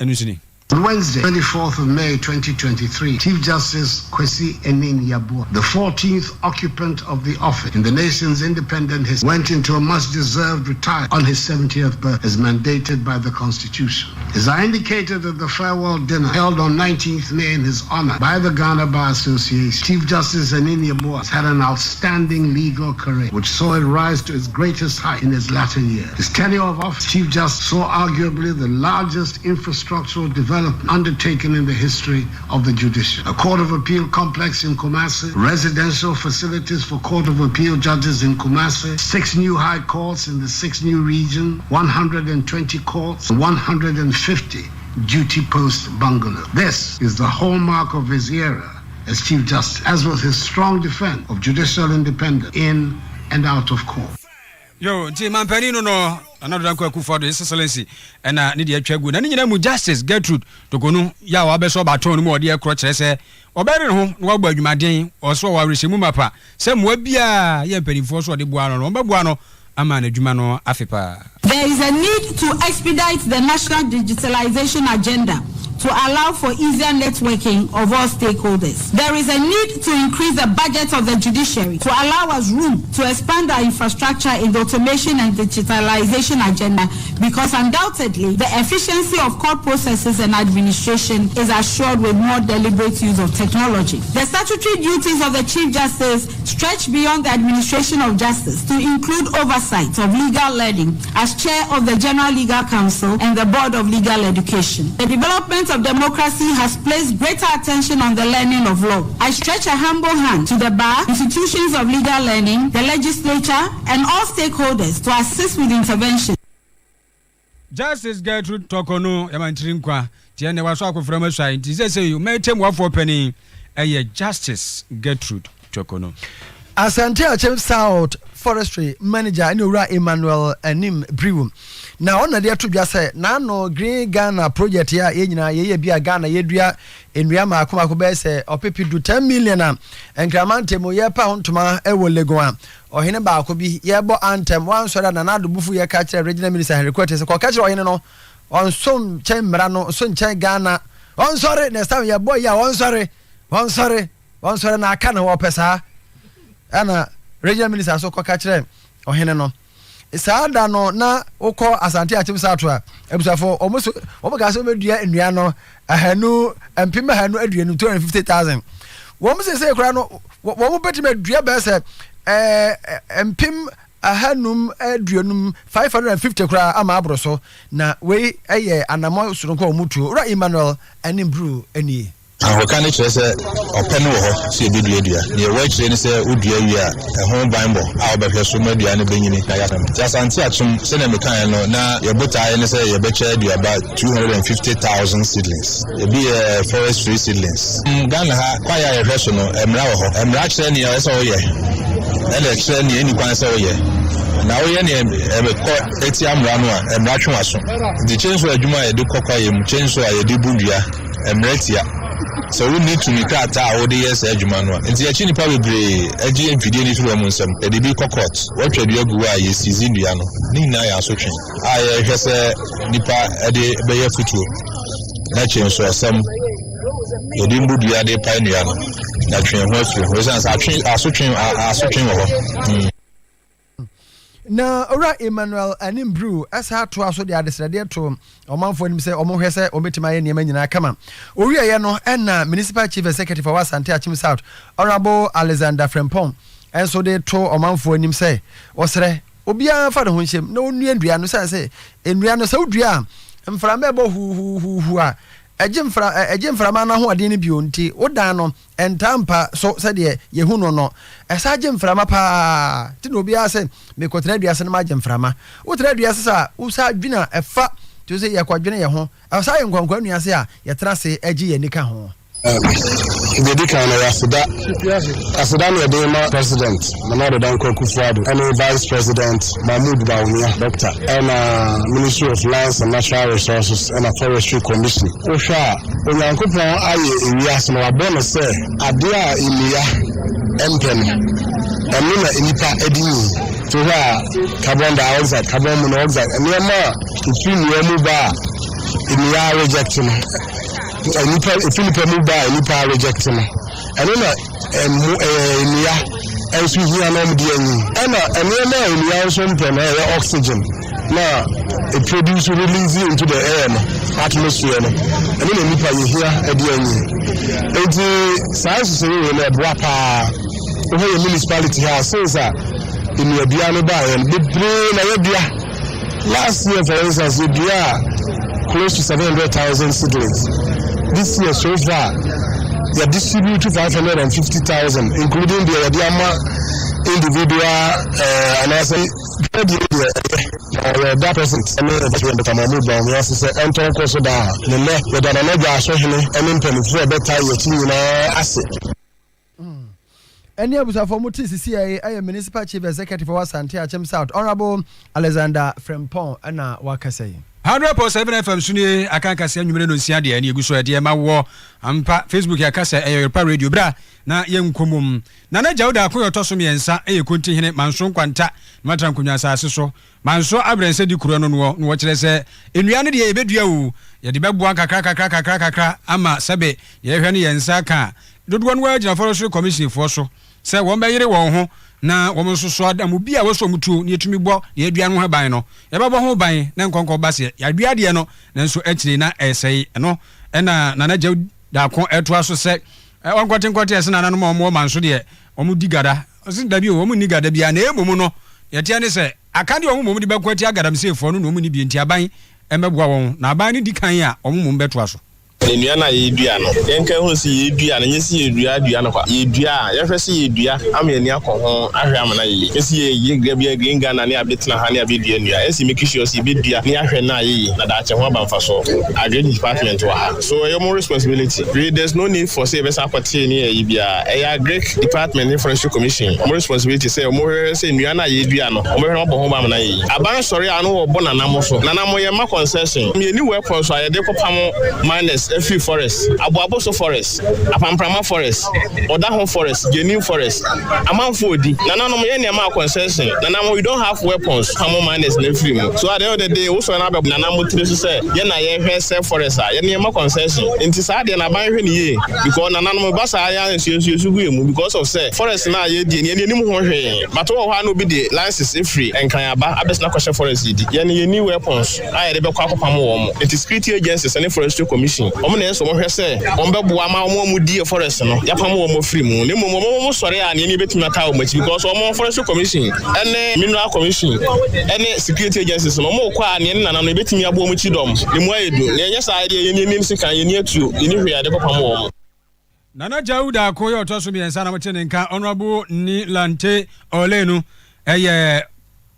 ɛno nso ni. On Wednesday, 24th of May 2023, Chief Justice Kwesi Anin Yeboah, the 14th occupant of the office in the nation's independent history, went into a much-deserved retirement on his 70th birthday as mandated by the Constitution. As I indicated at the farewell dinner held on 19th May in his honor by the Ghana Bar Association, Chief Justice Anin Yeboah had an outstanding legal career, which saw it rise to its greatest height in his latter years. His tenure of office, Chief Justice saw arguably the largest infrastructural development undertaken in the history of the judiciary. A Court of Appeal complex in Kumasi, residential facilities for Court of Appeal judges in Kumasi, six new high courts in the six new regions, 120 courts, 150 duty post bungalow. This is the hallmark of his era as Chief Justice, as was his strong defense of judicial independence in and out of court. Yo, nti mampanin no no, Nana Addo Dankwa Akufo-Addo, His Excellency, ɛna ne deɛ atwa gu. Na ne nyinaa mu Justice Gertrude Torkornoo yɛ a wabɛsɔ baton no mu a ɔde ɛkorɔ kyerɛ sɛ ɔbɛyere ne ho na wabɔ adwumaden, ɔso ɔwɔ awerɛhyɛmu mapa sɛ mmoa biara yɛ mpanimfoɔ so ɔde boa no no, wɔbɛboa no ama n'adwuma no afe paa. There is a need to expedite the national digitalization agenda to allow for easier networking of all stakeholders. There is a need to increase the budget of the judiciary to allow us room to expand our infrastructure in the automation and digitalization agenda because undoubtedly the efficiency of court processes and administration is assured with more deliberate use of technology. The statutory duties of the Chief Justice stretch beyond the administration of justice to include oversight of legal learning as chair of the General Legal Council and the Board of Legal Education. The development of democracy has placed greater attention on the learning of law. I stretch a humble hand to the bar, institutions of legal learning, the legislature, and all stakeholders to assist with intervention. Justice Gertrude Torkornoo yɛ mantiri nkwa nti ɛnɛ wasɔ akofra mu asuae nti seesei ɔman tɛmmuafoɔ panin yɛ Justice Gertrude Torkornoo. Asante Akyem South Forestry Manager ne Owura Emmanuel Anim Briwu na ɔno na de ato dwa sɛ n'ano Green Ghana project a yɛn nyinaa yɛyɛ bi a Ghana yɛdua nnua mmaako mmaako bɛyɛ sɛ ɔpepe du 10 million a Nkraman ntam yɛrepa ho ntoma wɔ Legon a ɔhene baako bi yɛrebɔ antɛm wansɔre a Nana Addo bo fuiɛ ka kyerɛɛ Regional Minister Henry Quartey sɛ kɔka kyerɛ ɔhene no ɔnso nkyɛn mmara no nso nkyɛn Ghana ɔnsɔre next time yɛbɔ yi a ɔnsɔre ɔnsɔre Ɔnsɔre na aka ne ho ɔpɛ saa. Ɛna regional minister nso kɔka kyerɛ ɔhene no. Saa da no na wokɔ Asante Akyem South a, abusuafo wɔn so wɔn kaa sɛ wɔbɛdua nnua no ahanu 250,000 250,000. Wɔn sese koraa no wɔn bɛtumi adua bɛyɛ sɛ ɛɛ 550 550 koraa ama aboro so. Na wei yɛ anamɔ soronko a wɔn tuo. Owura Emmanuel Animbru nie. Ahokeka no kyerɛ sɛ ɔpɛ no wɔ hɔ sɛ yebedua dua. Nea ɛwɔ akyire ne sɛ wodua wie a, ɛho banbɔ a wobɛhwɛ so ma dua no benyini na yɛasɛm. Nti Asante Akyem, sɛnea mekaeɛ no, na yɛn botaeɛ ne sɛ yɛbɛkyɛ aduaba 250,000 seedlings. Ebi yɛ forest tree seedlings. Ghana ha, kwaeɛ a yɛhwɛ so no, mmara wɔ hɔ. Mmara kyerɛ nea ɛsɛ sɛ woyɛ, ɛna ɛkyerɛ nea enni kwan sɛ woyɛ. Na woyɛ nea ɛkɔ tia mmara no a, mmara twe w'aso. Nti chainsaw adwuma a yɛde kɔ kwaeɛ mu, chainsaw a yɛde bu dua, Mmara tia sɛ wonni tumi krataa a wode yɛ saa adwuma no a. Nti yɛkye nnipa bebree gye mfidie no firi wɔn nsam, yɛde bi kɔ court, wɔtwa dua gu hɔ a yɛ seize nnua no. Ne nyinaa yɛ asotwe a yɛhwɛ sɛ nnipa de bɛyɛ afutuo. Na akyire nso ɔsɛm, yɛde mbu dua de pae nnua no, yɛatwe yɛn ho afiri ho ɛsiane sɛ atwe, asotwe, asotwe wɔ hɔ. Hmm. Na Owura Emmanuel Anim Brew san toaa so de adesrɛdeɛ too ɔmanfoɔ anim sɛ wɔnhwɛ sɛ wɔbɛtumi ayɛ nneɛma nyinaa kama. Ɔwieeɛ no na Municipal Chief Executive a ɔwɔ Asante Akyem South, Honourable Alexander Frimpong nso de too ɔmanfoɔ anim sɛ ɔsrɛ obiara mfa ne ho nhyɛm na ɔnnua nnua no ɛsiane sɛ nnua no sɛ wodua a mframa ɛbɔ huuhuuhu a ɛgye mfra ɛgye mframa no ahoɔden no bio nti wodan no Ɛntaa mpa so sɛdeɛ yɛhu no no. Ɛsan gye mframa pa ara nti na obiara sɛ merekɔtena dua ase na magye mframa. Wotena dua ase saa a, wosan dwene a ɛfa te sɛ yɛkɔdwene yɛn ho. Ɛsan yɛ nkwankwa nnua ase a yɛtena ase gye yɛn ani ka ho. Deɛ ɛdi kan no, ɛyɛ aseda. Aseda na yɛde rema President Nana Addo Dankwa Akufo-Addo ne Vice President Mahmood Bawumia, Doctor, ɛna Ministry of Lands and Natural Resources ɛna Forestry Commission. Wohwɛ a, Onyankopɔn ayɛ ewiase no, wabɔ no sɛ adeɛ a nnua mpɛ no, ɛno na nnipa de nyin. Nti wohwɛ a, carbon dioxide, carbon monoxide, nneɛma a ɛfiri nnua mu ba a nnua reject no, nnipa ɛfiri nnipa mu ba a nnipa reject no, ɛno na ɛmo ɛyɛ nnua nso hia na wɔde anyin. Ɛna nneɛma a nnua nso mpɛ no ɛyɛ oxygen na ɛproduce release into the air no, atmosphere no, ɛno na nnipa yɛhia ɛde anyin. Enti saa nhyehyɛeɛ wei no ɛboa paa. Wohwɛ yɛ municipality ha since a nnuadua no baeɛ no, bebree na yɛdua. Last year for instance, yɛdua close to 700,000 seedlings. This year so far, yɛ distribute 550,000 including deɛ yɛde ama individual anaasɛ deɛ deɛ ɛyɛ na yɛda president ne vice president Dr. Mahmood Bawumia ase sɛ ɛntɔ nkɔ so daa. Ne nnɛ yɛda Nana Dwasohene ne mpanimfoɔ a ɛbɛta yɛn akyi nyinaa ase. Ɛne abusuafoɔ mo te sisi yɛ ɛyɛ Municipal Chief Executive wɔ Asante Akyem South Honourable Alexander Frimpong ɛna wakasa yi. 100.7 FM so nie aka nkaseɛ anwummere no nsia deɛ ɛne ɛgu so ɛdeɛ ma wɔ ampa Facebook yɛaka sɛ ɛyɛ Ɔyerepa Radio bra na yɛnkɔ mom Nana Gyau Daako yɛ ɔtɔ so mmiɛnsa ɛyɛ Kontihene Manso Nkwanta na watra nkonnwa asase so Manso abrɛnsɛ di kuro no noɔ na wɔkyerɛ sɛ nnua no deɛ yɛbɛdua oo yɛde bɛboa nkakra kakra kakra kakra ama sɛbe deɛ yɛhwɛ no yɛn nsa aka a Dodoɔ no ara gyina Forestry Commission foɔ so sɛ wɔn bɛyere wɔn ho na wɔn nso so adam obi a wɔsɔ wɔn tuo na yɛtumi bɔ deɛ yɛadua no ho ban no, yɛbɛbɔ ho ban na nkɔnkɔ ba seɛ yɛadua adeɛ no nanso akyire na ɛresɛe. Ɛno na Nana Gyau Darko ɛtoa so sɛ wɔnkɔte nkɔte ɛse nananom a wɔn wɔ man so deɛ wɔn di gada. Ɔse dabi o, wɔn nni gada biara na mmom no deɛ ɛteɛ ne sɛ aka deɛ wɔn mmom de bɛko atia galamseyfoɔ no na wɔn nni bi nti aban mmɛboa wɔn na aban no di kan a wɔn mmom bɛtoa so. Na nnua no a yɛredua no, yɛnka nhunu sɛ yɛredua no, nyɛ sɛ yɛredua dua no kwa. Yɛredua a, yɛhwɛ sɛ yɛredua ama yɛn ani akɔ ho ahwɛ ama no ayɛ yie. Nyɛ sɛ yɛyɛ da biara Green Ghana ne abɛtena ha ne abɛdua nnua. Ɛsɛ sɛ make sure sɛ yɛbɛdua na yɛahwɛ no ayɛ yie na daakye ho aba mfasoɔ. Agric department wɔ ha, so ɛyɛ wɔn responsibility. Wei there's no need for sɛ yɛbɛsan akɔtee ne ayi biara. Ɛyɛ Agric department ne Forestry Commission wɔn responsibility sɛ wɔhwɛ sɛ nnua no a yɛredua no, wɔbɛhwɛ na wɔabɔ ho ban ama no ayɛ yie. Aban sɔre a na wɔbɔ nanamo so. Nanamo yɛmma concession. Yɛnni weapons a yɛde kɔpamo miners afiri forest, Aboaboso forest, Apamprama forest, Ɔdaho forest, Genin forest. Amanfoɔ redi. Nananom yɛn nneɛma a concession. Nanamo you don't have weapons pamo miners no afiri mu. So at the end of the day wosɔre na abɛbɔ nanamo tiri so sɛ yɛn na yɛhwɛ sɛ forest a, yɛn yɛmma concession. Nti saa deɛ no aban hwɛ no yie because nananom ɛba saa yɛn a nsuo nsuo gu yɛn mu because of sɛ forest no a yɛredie no yɛn yɛnnim ho hwee. But wowɔ hɔ a na obi de license firi Nkran aba abɛsene akɔhyɛ forest redi. Yɛn yɛnni weapons a yɛde bɛkɔ akɔpamo wɔn. Nti security agencies ne forestry commission wɔn na ɛsɛ sɛ wɔhwɛ sɛ wɔn bɛboa ama wɔn a wɔdi yɛ forest no yɛapamo wɔn afiri mu. Na mmom wɔn wɔn sɔre a nea yɛbɛtumi ataa wɔn akyi because wɔn forestry commission ne mineral commission ne security agencies no wɔn rekɔ a nea ne nana no yɛbɛtumi aboa wɔn akyi dɔm ne mu ayɛ du. Na ɛnyɛ saa deɛ yɛn yɛnni sekan, yɛnni atuo, yɛnni hwee a yɛde kɔpamo wɔn. Nana Gyau Darko yɛ ɔtɔ so mmiɛnsa na mote ne nka. Honourable Nii Lante Olenu yɛ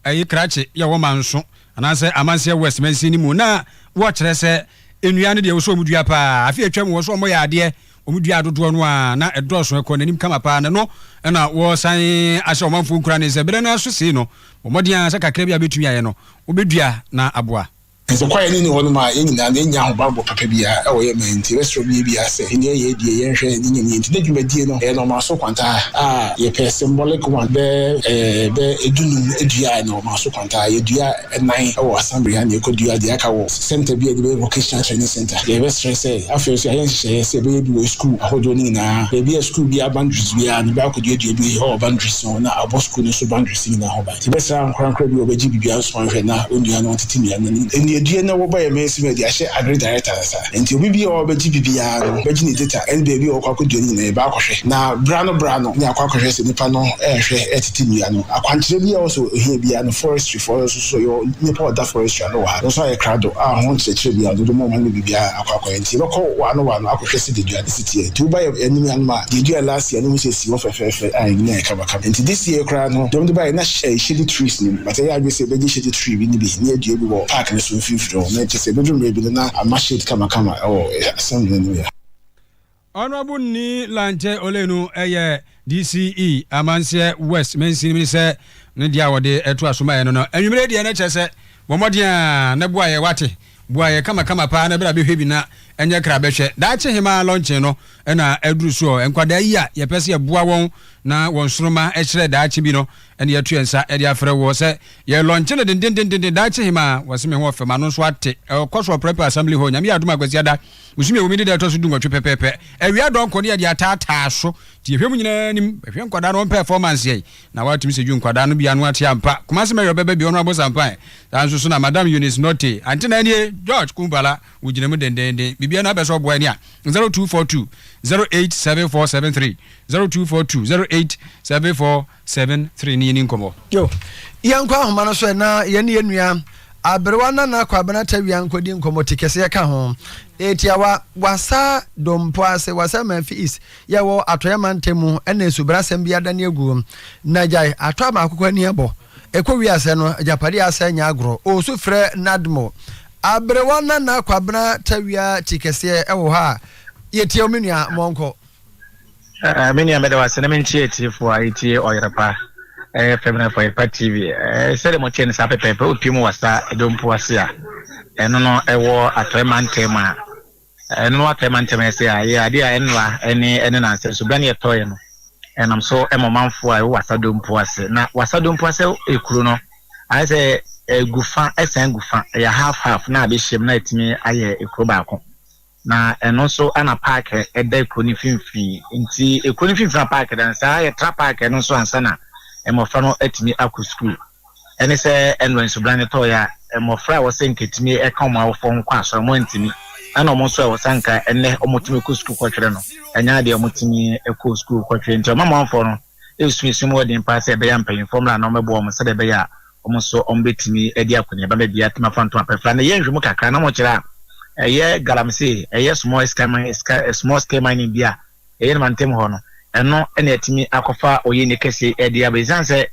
ɛyi krakye yɛ wɔ Manso anaasɛ Amanseɛ West mansin no mu na wɔkyerɛ sɛ nnua no deɛ wɔ sɛ wɔn dua paa. Afe atwam wɔ sɛ wɔn yɛ adeɛ wɔn dua dodoɔ no a na ɛdɔɔso ɛkɔ n'anim kama paa na no ɛna wɔsan ahyɛ ɔmanfoɔ nkuran sɛ berɛ no aso sei no bɔ mmɔden a sɛ kakra bi a bɛtumi ayɛ no wobɛdua na aboa. Sɛ kwaeɛ no nni hɔnom a, yɛn nyinaa no, yɛnnya ahobammɔ papa biara wɔ yɛn man nti, yɛbɛsrɛ obiara biara sɛ, ɛnneɛ yɛn deɛ yɛnhwɛ ne nyɛ ne yɛn nti. Na dwumadie no, ɛyɛ nɔɔmaso kwantaa a yɛpɛ symbolic one bɛ bɛ dunum duaeɛ no ɔmaso kwantaa. Yɛdua nnan wɔ assembly ha na yɛkɔdua deɛ aka wɔ centre bi a yɛde bɛyɛ vocational training centre. Yɛbɛsrɛ sɛ afei nso yɛayɛ nhyehyɛeɛ sɛ yɛbɛyɛ bi wɔ sukuu ahodoɔ no nyinaa. Baabi a sukuu biara boundaries biara no, yɛbɛakɔ duadua bi wɔ boundaries no na abɔ sukuu no nso boundaries nyinaa ho ban. Yɛbɛsrɛ ankorankoro bi a wɔbɛgye biribiara nso anhwɛ na onua no ɔntete nnua no ani. Nnuadua na wɔba yɛn mansin mu de ahyɛ Agri Director nsa. Nti obi biara a ɔbɛgye biribiara no bɛgye ne data ɛne baabi a ɔkɔ akɔdua no nyinaa yɛbɛ akɔhwɛ. Na bra no bra no ne akɔ akɔhwɛ sɛ nipa no ɛrehwɛ ɛretete nnua no. Akwankyerɛ biara a ɔwɔ sɛ ohia biara no forestry foɔ nso so yɛwɔ nipa a ɔda forestry ano wɔ ha. Ɔno nso ayɛ krado a ho nkyerɛkyerɛ biara no dodoɔ ma no biribiara akɔ akɔyɛ. Nti yɛbɛkɔ wano wano akɔhwɛ sɛdeɛ dua no si teɛ. Nti woba yɛn anim hanom a, deɛ yɛduaɛ last year no wohu sɛ ɛsi hɔ fɛfɛɛfɛ a ɛnyini ayɛ kama. Nti this year koraa no deɛ wɔde baeɛ na shady trees no mu but ɛyɛ adwene sɛ yɛbɛgye shady tree bi no bi na yɛadua bi wɔ park no so mfimfini hɔ na kyerɛ sɛ ɛbɛduru mmerɛ bi no na ama shade kamakama wɔ assembly no anim ha. Honourable Nii Lante Olenu yɛ DCE Amanseɛ West mansini mu sɛ ne deɛ a wɔde to aso maeɛ no no. Anwumerɛ deɛ na kyerɛ sɛ bɔ mmɔden a na boa yɛ wate, boa yɛ kamakama paa na bra bɛhwɛ bi na ɛnyɛ kra bɛhwɛ. Daakye hemaa lɔnkyen no na aduru soɔ. Nkwadaa yi a yɛpɛ sɛ yɛboa wɔn na wɔn nsoroma kyerɛ daakye bi no na yɛato yɛn nsa de afrɛ woɔ sɛ yɛ lɔnkye no dendendenden daakye hemaa. Wɔse me ho ɔfɛ m'ano nso ate. Ɛkɔ so wɔ Prempeh Assembly Hall. Nyame yɛ adom a Kwasiada Bosome a ɛwɔ mu ne da a ɛtɔ so dunwɔtwe pɛpɛɛpɛ. Awia dɔnkɔ ne yɛde ataataa so. Nti yɛhwɛ mu nyinaa nim. Bɛhwɛ nkwadaa no wɔn performance yɛi. Na woatumi sɛ dwu nkwadaa no bi ano ate ampa. Kumasi Mayor bɛba bi Honourable Sampan. Saa nso so na Madam Eunice Nortey. Ante na nie George Kumpala wo gyina mu dendeenden. Biribiara no abɛ sɛ ɔboa ani a 0242 087473 0242 087473 ne yɛni nkɔmmɔ. Yo, yɛnkɔ ahoma no so ɛ na yɛne yɛn nua Aberewa Nana Kwabena Tawia nkɔdi nkɔmmɔ ti kɛseɛ ka ho. Etiawa, Wassa Dompo ase, Wassa Manfi East, yɛwɔ Atɔeɛ mantam mu ɛna nsubrasɛm bi adane agu. Na gyae, atɔ ama akokɔ ani abɔ. Ɛkɔ wie asɛ no, agyapadeɛ asɛ nyɛ agorɔ. Ɔresu frɛ NADMO. Aberewa Nana Kwabena Tawia ti kɛseɛ ɛwɔ hɔ a, yɛtie wo me nua, mɔnkɔ. Eh, me nua meda wase na menkyia atiefoɔ a ɛtie Ɔyerepa eh, FM na Ɔyerepa TV. Eh, sɛdeɛ moteɛ no saa pɛpɛɛpɛ wopie mu wɔ sa dompo ase a ɛno no ɛwɔ atɔe mantam a ɛno no atɔe mantam ɛsɛ a yɛ adeɛ a ɛnora ɛne ɛne nansɛ nso berɛ ne yɛtɔeɛ no ɛnam so ɛma ɔmanfoɔ a ɛwɔ wasa dompo ase na wasa dompo ase ekuro no ayɛ sɛ egu fa ɛsan gu fa ɛyɛ half half na abɛhyɛm na ɛtumi ayɛ ekuro baako. Na ɛno nso na park da kuro no mfimfini. Nti kuro no mfimfini na park da no, saa yɛtra park no nso ansa na mmɔfra no atumi akɔ sukuu. Ɛne sɛ ɛnora nsubran no tɔeɛ a, mmɔfra a ɛwɔ sɛ nka ɛtumi ka wɔn awofoɔ ho kɔ asɔre, wɔn antumi. Ɛna wɔn nso a ɛwɔ sɛ anka ɛnnɛ wɔtumi kɔ sukuu kɔtwerɛ no, ɛnyɛ adeɛ a wɔtumi kɔɔ sukuu kɔtwerɛ. Nti ɔmamanfoɔ no resu esu mu ɔden paa sɛ ɛbɛyɛ a mpanyinfoɔ mmra na wɔmmɛboa wɔn sɛdeɛ ɛbɛyɛ a wɔn nso wɔbɛtumi adi akɔneaba ma biara atumi afa ntoma pɛfra. Na yɛ nhwɛmu kakra na wɔkyerɛ a ɛyɛ galamsey, ɛyɛ small scale mining, small scale mining bi a ɛyɛ no mantam hɔ no, ɛno na ɛtumi akɔfa ɔyɛnni kɛseɛ ɛde aba. Ɛsiane sɛ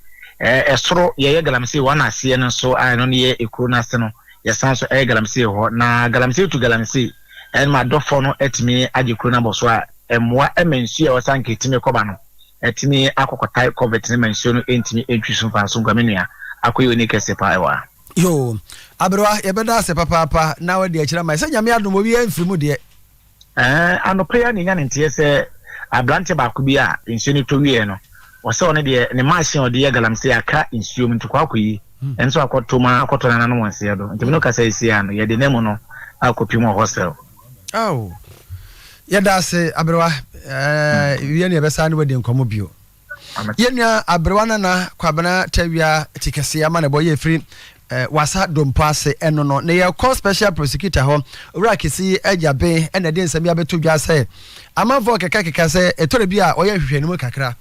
ɛsoro yɛyɛ galamsey wɔ na aseɛ no nso a ɛno no yɛ ekuro no ase no, yɛsan nso ɛyɛ galamsey hɔ. Na galamsey tu galamsey ɛma adɔfoɔ no atumi agye kuro no abɔ so a ɛmmoa ɛma nsuo a ɛwɔ sɛ anka ɛtumi kɔba no Atumi akɔkɔtae kɔvɛt no ma nsuo no ntumi ntwi so mfa nso nkwa me nua akɔyɛ onii kɛse paa ɛwɔ ha. Yoo aberewa yɛbɛda ase papaapa na wadi akyire ama yɛ sɛ Nyame adom obiara mfiri mu deɛ. Ɛɛ anɔpa yi ara na yɛnya ne nteɛ sɛ abranteɛ baako bi a nsuo no tɔ wieɛ no ɔsɛ ɔno deɛ ne machine a ɔde yɛ galamsey aka nsuo mu nti kɔ akɔyi nso akɔtɔ mu akɔtɔ nananom wɔn nseɛ do nti me ne wo kasa yi sei ara no yɛde n'amu no akɔpem wɔ hostel. Oh, yɛda ase aberewa. Eh, wie ne yɛbɛsa ne wadi nkɔmmɔ bio. Yɛnua aberewa nana Kwabena Tawia ti kɛse ama ne bɔ yɛ firi eh, wasa dompo ase ɛno no. Na yɛkɔ special prosecutor hɔ, owura kɛse agya ben ɛna ɛde nsɛm bi abɛto dwa sɛ amanfoɔ kekakeka sɛ ɛtɔre bi a ɔyɛ nhwehwɛnimu kakra.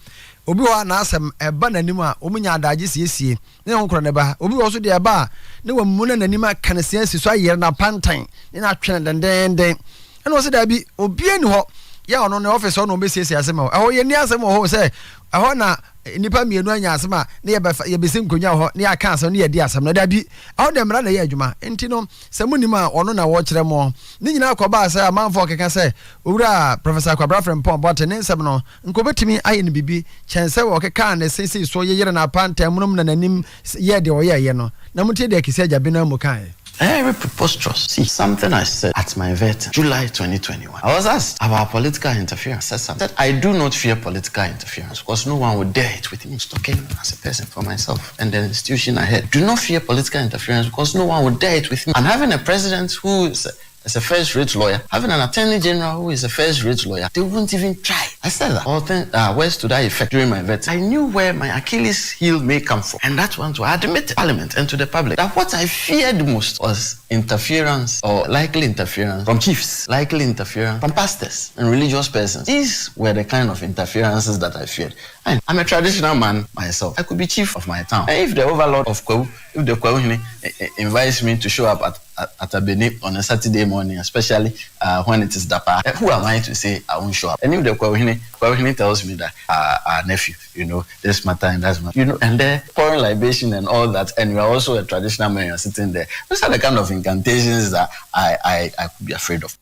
Obi hɔ a n'asɛm ɛba n'anim a wɔn nya adagye siesie ne ho korɔ ne ba. Obi wɔ hɔ nso deɛ ɛba a, ne wamuna n'anim aka ne se asi so ayere no apantan ne no atwe no dendeenden. Ɛna ɔse daabi, obiara ni hɔ yɛ ɔno ne ɔfis hɔ na ɔbɛsiesie asɛm hɔ. Ɛhɔ yɛnni asɛm wɔ hɔ sɛ ɛhɔ na nnipa mmienu anya asɛm a ne yɛbɛfa yɛbɛsi nkonnwa wɔ hɔ ne yɛaka asɛm ne yɛadi asɛm no. Daabi, ɛhɔ deɛ mmara na ɛyɛ adwuma. Nti no sɛ monim a ɔno na wɔkyerɛ mo. Ne nyinaa kɔbaa sɛ amanfoɔ keka sɛ Owura Professor Kwabena Frimpong Boateng ne nsɛm no Nka obetumi ayɛ no biribi kyɛn sɛ ɔkekaa ne se sii so yeyeree n'apantan munum na n'anim yɛɛ deɛ ɔyɛeɛ no. Na montie deɛ Akisi agya Benamu kaeɛ. Very preposterous. See, something I said at my vetting, July 2021. I was asked about political interference. I said something. I said, I do not fear political interference because no one would dare it with me. Talking as a person for myself and the institution I head. Do not fear political interference because no one would dare it with me. And having a president who is as a first-rate lawyer, having an attorney general who is a first-rate lawyer, they won't even try. I said that. All things, words to that effect during my vetting. I knew where my Achilles heel may come from. And that one to admit to Parliament and to the public that what I feared most was interference or likely interference from chiefs, likely interference from pastors and religious persons. These were the kind of interferences that I feared. And I'm a traditional man myself. I could be chief of my town. And if the overlord of Kwahu, if the Kwahuhene eh, eh, invites me to show up at, at, at Abene on a Saturday morning, especially uh, when it is Dapa, eh, who am I to say I won't show up? And if the Kwahuhene, Kwahuhene tells me that uh, our nephew, you know, this matter and that matter, you know, and they're pouring libation and all that, and you are also a traditional man, you're sitting there. Those are the kind of incantations that I, I, I could be afraid of.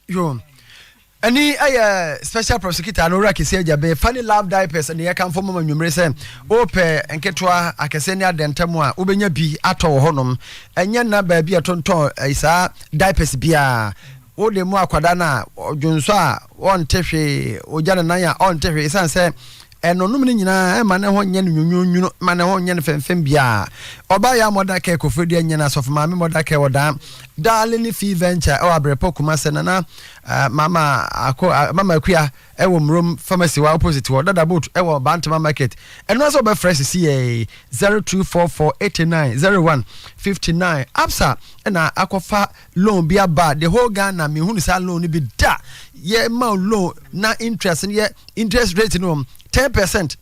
Yo. Ɛni yɛ special prosecutor no Owura Kesi Agyabe. Funny Love Diapers ne yɛkamfo mama nwummere sɛ wopɛ nketewa, akɛseɛ ne adɛntam a, wobɛnya bi atɔ wɔ hɔnom. Ɛnyɛ nna baabi a ɛtontɔn saa diapers biara. Wode mu akwadaa no a, ɔdwonsɔ a ɔnte hwee, ɔgya ne nan a ɔnte hwee ɛsiane sɛ ɛnonom no nyinaa ɛma ne ho nyɛ no nwunwunwunu, ma ne ho nyɛ no fɛmfɛm biara. Ɔbaa yɛ a mother care Koforidua nyɛ no asɔfo maame mother care wɔ daa Darling Fee Venture ɛwɔ Abrepɔ Kumase Nana Mama Ako Mama Akua ɛwɔ Murom Pharmacy wɔ opposite hɔ Dada Boat ɛwɔ Bantama Market. Ɛno ara sɛ wobɛfrɛ sisi yɛ 0244 89 01 59. Absa ɛna akɔfa loan bi aba the whole Ghana mehunu saa loan no bi da. Yɛ ma loan na interest no yɛ interest rate no 10%.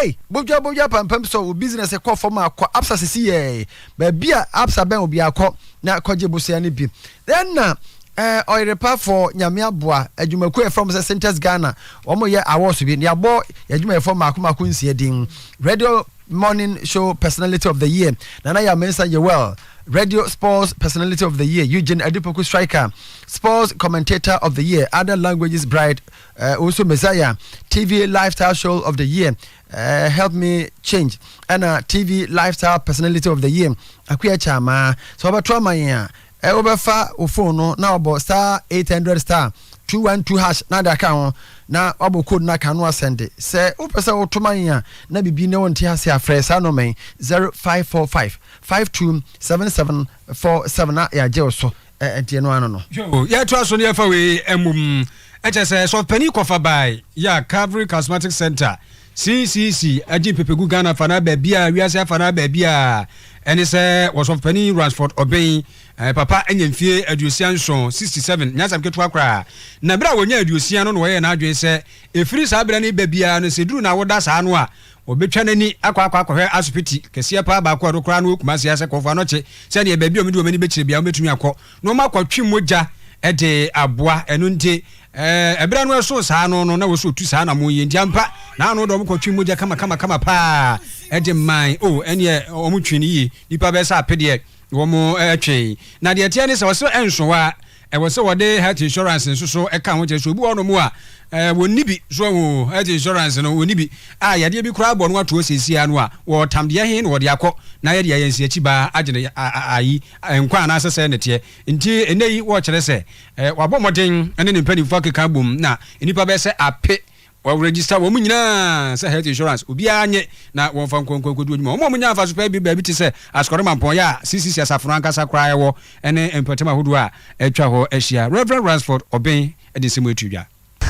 Ei, bodwa bodwa pampam sɔ wo business kɔ fam a kɔ Absa sisi yɛɛ. Baabi a Absa bɛn obi akɔ na kɔgye bosea no bi. Ɛna eh, ɔyerepa for Nyame aboa adwumakuo a yɛfrɛ wɔn sɛ Syntex Ghana wɔn yɛ awards bi na yɛabɔ yɛn adwumayɛfoɔ mmaako mmaako nsia din. Radio Morning Show Personality of the Year Nana Yaw Mensah Yewell, Radio Sports Personality of the Year Eugene Adupoku Striker, Sports Commentator of the Year Other Languages Bride uh, also Messiah, TV Lifestyle Show of the Year, uh, Help Me Change, ɛna TV Lifestyle Personality of the Year, Akuya Chama. So wɔbɛto ama yɛn a, wobɛfa wo phone no na wɔbɔ star 800 star 212 hash na de aka ho na wabɔ code no aka no asɛnde. Sɛ wopɛ sɛ woto ma yɛn a na biribi ne wo nte ase a, frɛ saa nɔma yi 0545 527747 na yɛagye wo so. Ɛdeɛ no ano no. Yoo, yɛtoa so na yɛfa wei mmom. Ɛkyɛ sɛ sɔfopanin kɔfa bae yɛ a Calvary Charismatic Centre, CCC, agye mpepegu Ghana afanaa baabiara, wiase afanaa baabiara. Ɛne sɛ wɔ sɔfopanin Ransford Obeng, eh, papa anya mfie 67, 67, nyɛ asɛm ketewa koraa. Na berɛ a wɔnya aduosia no na wɔyɛɛ n'adwene sɛ ɛfiri saa berɛ no ba biara no, sɛ duru na awoda saa no a, Wɔbɛtwa n'ani akɔ akɔ akɔhwɛ asopiti kɛseɛ paa baako a ɛno koraa no wɔ Kumasi ha sɛ Kɔmfo Anɔkye sɛdeɛ baabi a wɔde wɔn ani bɛkyerɛ biara wɔbɛtumi akɔ na wɔakɔtwe mogya de aboa. Ɛno nti ɛberɛ no ɛsoo saa no no na wɔ sɛ ɔtu saa anamon yi nti ampa na ano de wɔkɔtwe mogya kama kama kama paa de man o ɛneɛ wɔtwe no yie nipa bɛyɛ sɛ apedeɛ wɔtwe na deɛ ɛteɛ ne sɛ ɔsɛ ɛnso a Ɛwɔ sɛ wɔde health insurance nso so ka ho kyerɛ sɛ obi wɔ hɔnom a eh, wɔnni bi so ahu health insurance no wɔnni bi a yadeɛ bi koraa bɔ no atoɔ seesia no a wɔtam deɛ he na wɔde akɔ na yɛde ayɛ nsiakyi baa agye no ayi nkwa anaasɛ sɛ ne teɛ nti ɛnɛ yi wɔkyerɛ sɛ eh, wabɔ mmɔden ne ne mpanimfoɔ akeka abom na nnipa bɛyɛ sɛ ape Wɔ register wɔn nyinaa sɛ health insurance obiara nye na wɔnfa nkɔ nkɔ nkɔdu adwuma. Wɔn a wɔnya mfaso paa bi baabi te sɛ Asukɔre Mampɔn yɛ a CCC asafo no ankasa koraa wɔ ne mpɔtam ahodoɔ a atwa hɔ ahyia. Rev. Ransford Obeng de nsɛm wei too dwa.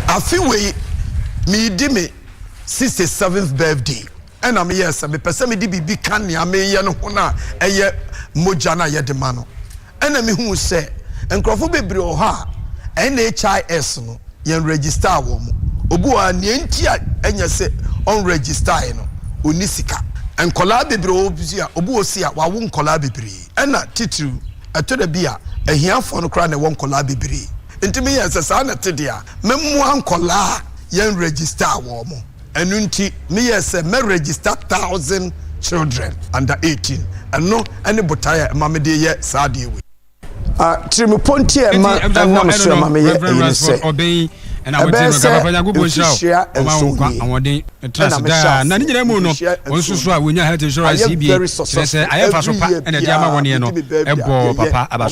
Afe wei meredi me 67th birthday ɛna meyɛɛ sɛ mepɛ sɛ mede biribi ka nea mereyɛ no ho no a ɛyɛ mogya no a yɛde ma no. Ɛna mehuu sɛ nkurɔfo bebree wɔ hɔ a NHIS no yɛn register wɔn. Obi wɔ hɔ a nea nti a ɛnyɛ sɛ ɔn register no, ɔnni sika. Nkwadaa bebree wɔ hɔ bi a, obi wɔ si a wawo nkwadaa bebree. Ɛna titiriw, ɛtɔ da bi a ahiafoɔ no koraa na ɛwɔ nkwadaa bebree. Nti meyɛɛ sɛ saa na ɛte deɛ a, mɛmmoa nkwadaa a yɛn register wɔn. Ɛno nti meyɛɛ sɛ mɛ register thousand children under 18. Ɛno ne botaeɛ a ɛma mede yɛ saa adeɛ wei. Tirimupɔ nti a ɛma ɛnam so ɛma meyɛ eyi ne sɛ, ɛbɛyɛ sɛ mfirihyia nson nie ɛna mehyɛ aseɛ, mfirihyia nson nie. Ayɛ very successful, every year biara medi me birthday a yɛyɛ, wɔn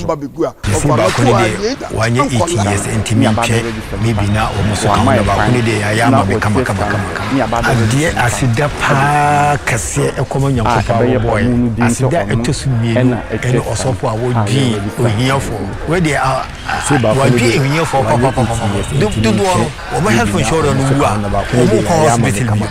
ba bɛgu a, Mefo ɔfa baako mɛto no a deɛ nea wanyɛ 18 years nkɔlaa. nti mentwɛ maybe na wɔn nso ka ho na baako no deɛ yɛayɛ ama me kama kama kama kama. Adeɛ aseda paa kɛseɛ ɛkɔma Nyankopɔn a wɔbɔɔ yɛ. Aseda ɛtɔ so mmienu ɛne ɔsɔfo a wɔdwen ohiafoɔ. Wei deɛ wɔdwen ohiafoɔ papapapapa. Dodoɔ no wɔn health insurance no wu a wɔn nkɔ hospital bio.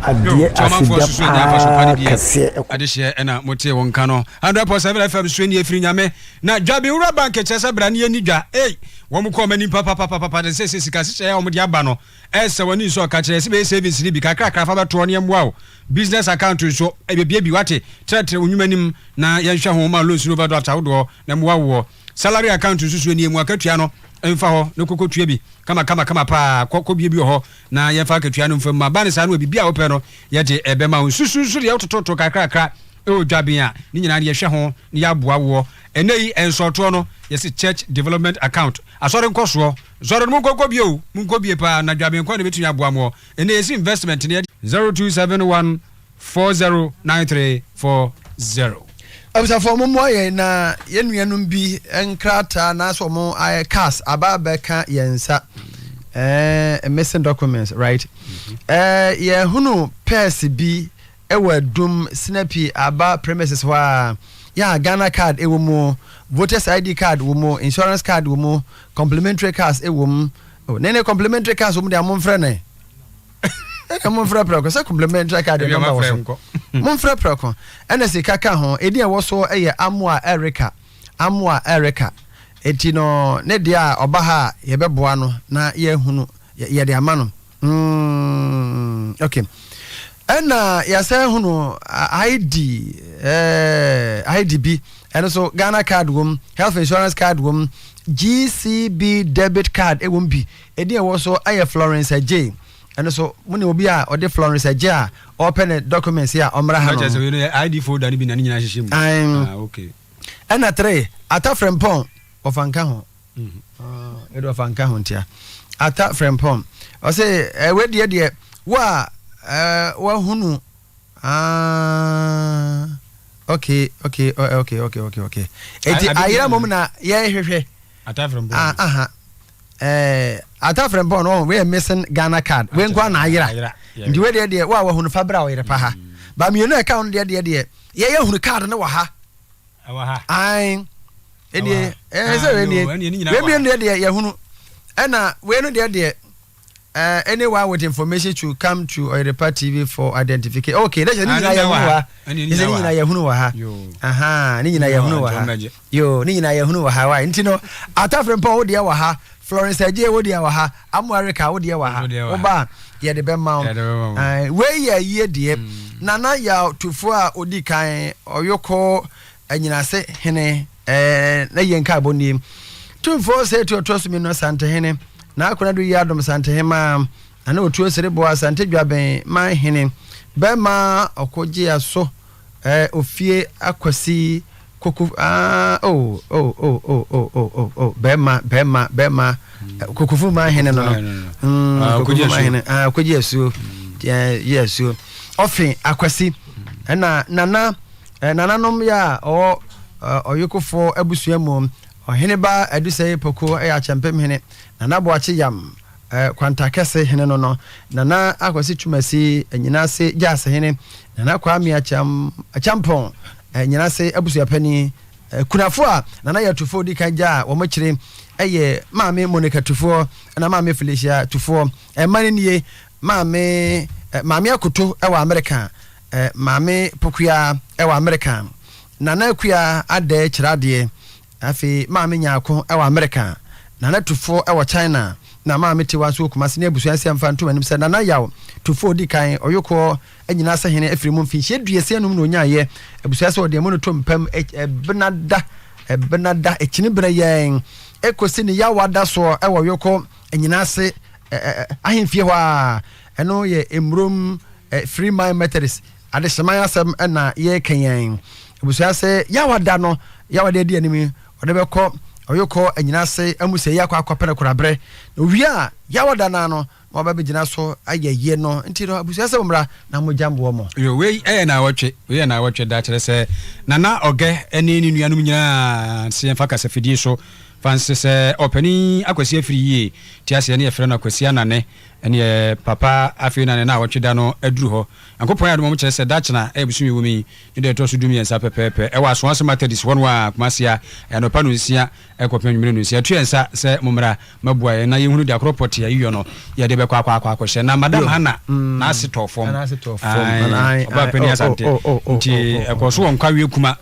Adeɛ Ɔmanfoɔ aseda susu anya mfaso pa paa no bie. kɛseɛ ɛkɔ. Adehyeɛ ɛna motee wo nka no. 100.7 FM so nie firi Nyame na dwa bi wura bank kyerɛ sɛ bra ne yɛnni dwa ei wɔn kɔ wɔn anim papapapapa te sɛ sɛ sika hyehyɛeɛ a wɔn de aba no ɛsɛ wɔn ani nsɔ ɔka kyerɛ sɛ bɛyɛ savings no bi kakrakra fa bɛtoɔ ne ɛmmoa wo business account nso ɛbɛbie bi wate trɛtrɛ wo nnwuma nim na yɛnhwɛ ho ma loans ne overdraft ahodoɔ na mmoa woɔ salary account nso so nie mu akatua no mfa hɔ na kɔkɔ tua bi kama kama kama paa kɔ kɔ bie bi wɔ hɔ na yɛmfa akatua no mfa mu ma ba ne saa no biribi a wopɛ no yɛde ɛbɛma wo nsusu nso deɛ wotototo kakrakra. wɔ Dwaben a, ne nyinaa no yɛhwɛ ho na yɛaboa woɔ. Ɛnnɛ yi nsɔɔtoɔ no, yɛse Church Development Account, Asɔre nkɔsoɔ. Nsɔre no monkɔnkɔ bie o, monkɔ bie paa na Dwaben nkoa na ɛbɛtumi aboa moɔ. Ɛnnɛ yɛsi investment no yɛde. 0271 409340. Abusuafoɔ mommoa yɛn na yɛn nuanom bi nkrataa anaasɛ wɔn ayɛ cars aba abɛka yɛn nsa eh, missing documents right eh, yɛhunu pɛɛse bi wɔ adum sinapi aba premises hɔ a yɛ a Ghana card ɛwɔ mu voters ID card wɔ mu insurance card wɔ mu complimentary cards ɛwɔ mu oh, ne ne complimentary cards wɔ mu deɛ momfrɛ no Ɛna momfrɛ prɛko sɛ complimentary card deɛ nɔmba wɔ so. Momfrɛ prɛko. Ɛna sika ka ho. Edin a ɛwɔ so yɛ Amoah Erica. Amoah Erica. Eti no ne deɛ a ɔba ha a yɛbɛboa no na yɛahunu yɛde ama no. Mm, okay. Ɛna yɛasan ahunu ID, eh, ID bi. Ɛno so Ghana card wom, health insurance card wom, GCB debit card ɛwom bi. Edin a ɛwɔ so yɛ Florence Adjei. Ɛno so mo nim obi a ɔde Florence Adjei a ɔrepɛ ne documents yi a ɔmmra ha nom. Kyerɛ sɛ wei no yɛ ID folder no bi na ne nyinaa hyehyɛ mu. Ae. Ah, okay. Ɛna tere, Ata Frempong, ɔfa nka ho. Ɛde ɔfa nka ho ntia. Ata Frempong. Ɔse, eh, wei deɛ deɛ, wo a eh, wahunu Ah, okay, okay, okay, okay, okay, okay. Eti ayera mom na yɛhwehwɛ. Ata Frempong. Ah, aha. Eh, ata frɛmpɔn no wei yɛ missing Ghana card wei nko na ayera nti wei deɛ deɛ wo a wahunu fa bra ɔyere pa ha mm. ba mmienu a ɛka ho no deɛ deɛ deɛ yɛyɛ hunu card no wɔ ha ae ɛdeɛ ɛɛ sɛ wei nie wei mmienu deɛ deɛ yɛhunu ɛna wei no deɛ deɛ Uh, anyone with information should come to Oyerepa TV for identification. Okay, that's ne nyinaa yɛhunu wɔ ha. Ne nyinaa yɛhunu wɔ ha. Aha, ne nyinaa yɛhunu wɔ ha. Yoo, ne nyinaa yɛhunu wɔ ha. Why? Nti no, Atafre mpo wo deɛ wɔ ha. Florence Adjei wo deɛ wɔ ha. Amoarika wo deɛ wɔ ha. Wo ba a, yɛde bɛma wo. Wei yɛ ayie deɛ. Mm. Nana Yaw Tufo a odi kan ɔyoko Anyinase hene ɛɛ na yie nkaebɔ nie. Tumfoɔ Osei Tuo ɔtoa so mmienu Asantehene. N'Akonadu Yi Adom Asantehemaa. Nana Otuo Sereboɔ Asante Dwaben man hene. Bɛma Ɔkogyeaso eh, Ofie Akwasi Koku ah, oh, oh, oh, oh, oh, oh, oh, oh, bɛma, bɛma, bɛma eh, Kokofu man hene no no. Mm, ah, Kokofu man hene, ah, Okogye Asuo, eh, yɛ asuo. Ɔfe Akwasi, ɛna Nana Eh, nananom yɛ a ɔwɔ eh, ɔyokofoɔ abusua mu, Ɔheneba Adusɛe Poku yɛ Akyɛmpem hene, Nana Boakye Yam eh, Kwantakɛse hene no no, Nana Akwasi Twumasi Anyinase Gyaase hene, Nana Kwame Akyam, Akyampɔn eh, Nyinase abusuapanin. Eh, kunafo a Nana Yaa Tufoɔ di kan gyaa wɔn akyire yɛ Maame Monica Tufoɔ na Maame Felicia Tufoɔ. Mma no nie, Maame, eh, Maame Akoto wɔ Amerika, Eh, Maame Pokuaa wɔ Amerika, Nana Akua Adɛɛ kyerɛ adeɛ, afei Maame Nyarko wɔ Amerika, Nana Tuffour wɔ China, na Maame Tiwa nso wɔ Kumasi ne abusua nsia mfa nto m'anim sɛ Nana Yaw Tuffour ɔdi kan, Ɔyokoɔ nyinaa sɛ hene afiri mu mfinhyia aduasia num na ɔnyaeɛ, abusua sɛ ɔde amu no to mpam Ɛbenada, Ɛbenada, ɛkyini bena yɛn ɛkɔsi ne Yawa da soɔ wɔ Ɔyoko Anyinase ahemfie hɔ a, ɛno yɛ Mmurom Free Mind Methodist adehyeman asɛm na yɛreka yi. Abusua sɛ Yawa da no, Yawa da adi anim yi, ɔde bɛkɔ ɔyokɔ Anyinase amusiei akɔ akɔpɛ no korabrɛ. Na owie a, Yawa da no ara no, na waba abɛgyina so ayɛ ayie no. Nti no, abusua sɛ mommra na mogya mmoa mo. Yo, wei yɛ naawɔtwe, wei yɛ naawɔtwe da, kyerɛ sɛ Nana Ɔgɛ ne ne nuanom nyinaa se yɛmfa kasafidie so fa nse sɛ Ɔpanin Akwasi Afiri yie te aseɛ ne yɛfrɛ no Akwasi Anane Ɛneɛ papa afei na ne naawɔtwe da no aduru hɔ. Nyankopɔn ayɛ adom a wɔkyerɛ sɛ dakyena ɛyɛ bosome wɔ mu yi ne da ɛtɔ so dumiɛnsa pɛpɛɛpɛ ɛwɔ Asoase Matadis hɔ no a Kumasi a ɛyɛ anɔpa nonsia kɔpem anwummere nonsia. Ɛto yɛn nsa sɛ mommra mɛboa yɛn na yɛnhunu da korɔ pɔtee a yiyɔ no yɛde bɛkɔ akɔ akɔ akɔhyɛ. Na Madam Hannah n'ase tɔɔ fam. Ae, ɔbaa panin Asante. Nti ɛkɔɔ so wɔ Nkwawie Kuma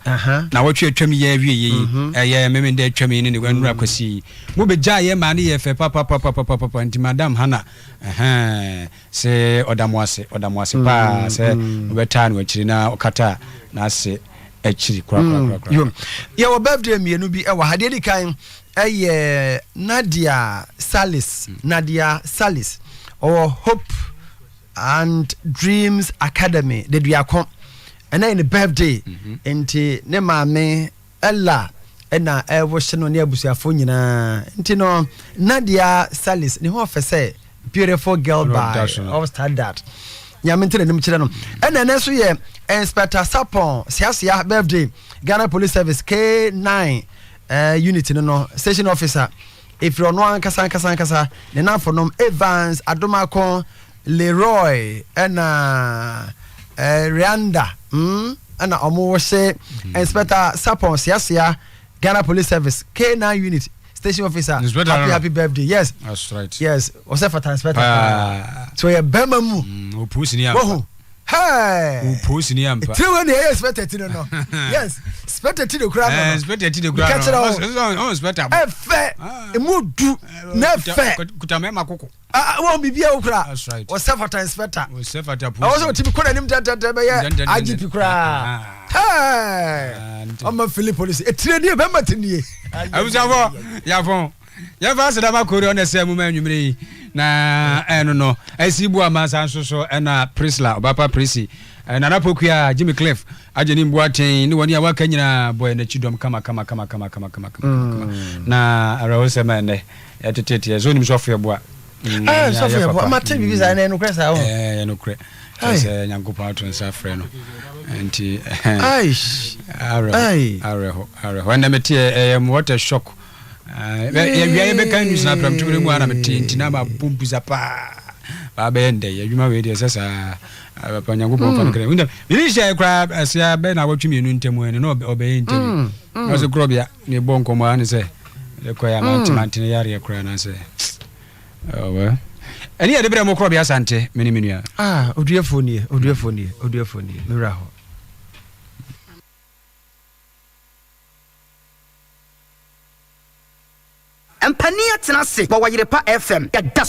naawɔtwe atwam yi awieɛ yi, ɛyɛ Memenda atwam yi ne ne Nwura Kwasi yi. Mo bɛ gyaa yɛ maa no yɛ fɛ papapapapapa nti madam Hannah ɛhɛn se ɔda mo ase ɔda mo ase paa sɛ mo bɛ taa no akyiri na ɔkata n'ase akyiri korakorakorakora. Yo, yɛwɔ birthday mmienu bi wɔ ha. Deɛ edi kan yɛ Nadia Salis. Nadia Salis. Ɔwɔ Hope and Dreams Academy, Deduako. Ɛnɛ yɛ ne birthday nti ne maame Ella na ɛrewohye no ne abusuafoɔ nyinaa nti no Nadia Salis ne ho ɔfɛ sɛ beautiful girl by all standard. Nyame nti n'anim kyerɛ no. Ɛna ɛnɛ nso yɛ Inspector Sapon Siasia birthday, Ghana Police Service K9 eh, unit no no station officer. Ɛfiri ɔno ankasa ankasa ankasa ne namfonom Evans Adomako Leroy ɛna eh, Rianda mm, ɛna ɔmo wɔhyɛ mm. Inspector Sapon Siasia Ghana Police Service K9 unit station officer. Inspector happy happy birthday yes. That's right. Yes, ɔsɛ fata inspector paa. So yɛ bɛrima mu. Mm, opusi ni ampa. Wohu. Hey. Opusi ni ampa. Tiri wo ni ɛyɛ inspector ti no no. Yes, inspector ti de kura no. Eh, inspector ti de kura no. Kɛkyerɛ wo. Inspector. Ɛfɛ, emu du, na ɛfɛ. Kuta mɛma koko. Ah, ah, wɔn biribi a wokura wɔsɛ fata inspector ɛwɔ sɛ ɔtumi kɔ n'anim tɛntɛntɛn bɛyɛ igp koraa ɔma fili polisi etire nie bɛma ti nie. Abusuafo yafɔn yɛfa aseda ma kori ɔna sɛ mu ma anwummere yi na ɛno no ɛsi bu ama saa nso so ɛna Priscilla ɔbapa Prisi Nana Pokuya Jimmy Cliff agye ne mbuaten ne wɔn a waka nyinaa bɔ yɛn akyi dɔm kama kama kama kama kama kama kama na awerɛhosɛm a ɛnɛ Yɛteteteɛ sɛ onim sɔfo yɛ boa. Mm, ah, sɔfo yɛ boa. Mate biribi saa na ɛnokorɛ saa o. Ɛɛ ɛnokorɛ. Kyerɛ sɛ Nyankopɔn ato nsa frɛ no. Nti awerɛho awerɛho awerɛho. Ɛnna mete ɛyɛ what a shock. Yɛwia yɛbɛka news na apram tumire mu a na mete nti na mabɔ mpusa paa. Baa bɛyɛ ndɛ yɛ adwuma wei deɛ sɛ saa papa Nyankopɔn fa no kra. Wunda mene hyɛ koraa ɛsɛ bɛyɛ na awɔtwe mmienu ntam ɛno na ɔbɛyɛ interview. Na ɔsɛ korɔbea. Ne bɔ nkɔmmɔ ara ne sɛ ɛkɔ yɛ amante mante ne yareɛ koraa na sɛ oh well ɛne yɛde berɛ mo korɔbea asante me ne me nua. Ah oduafoɔ nie oduafoɔ nie oduafoɔ nie me wura hɔ. Mpanin atena ase wɔ Ɔyerepa FM. Yɛda so.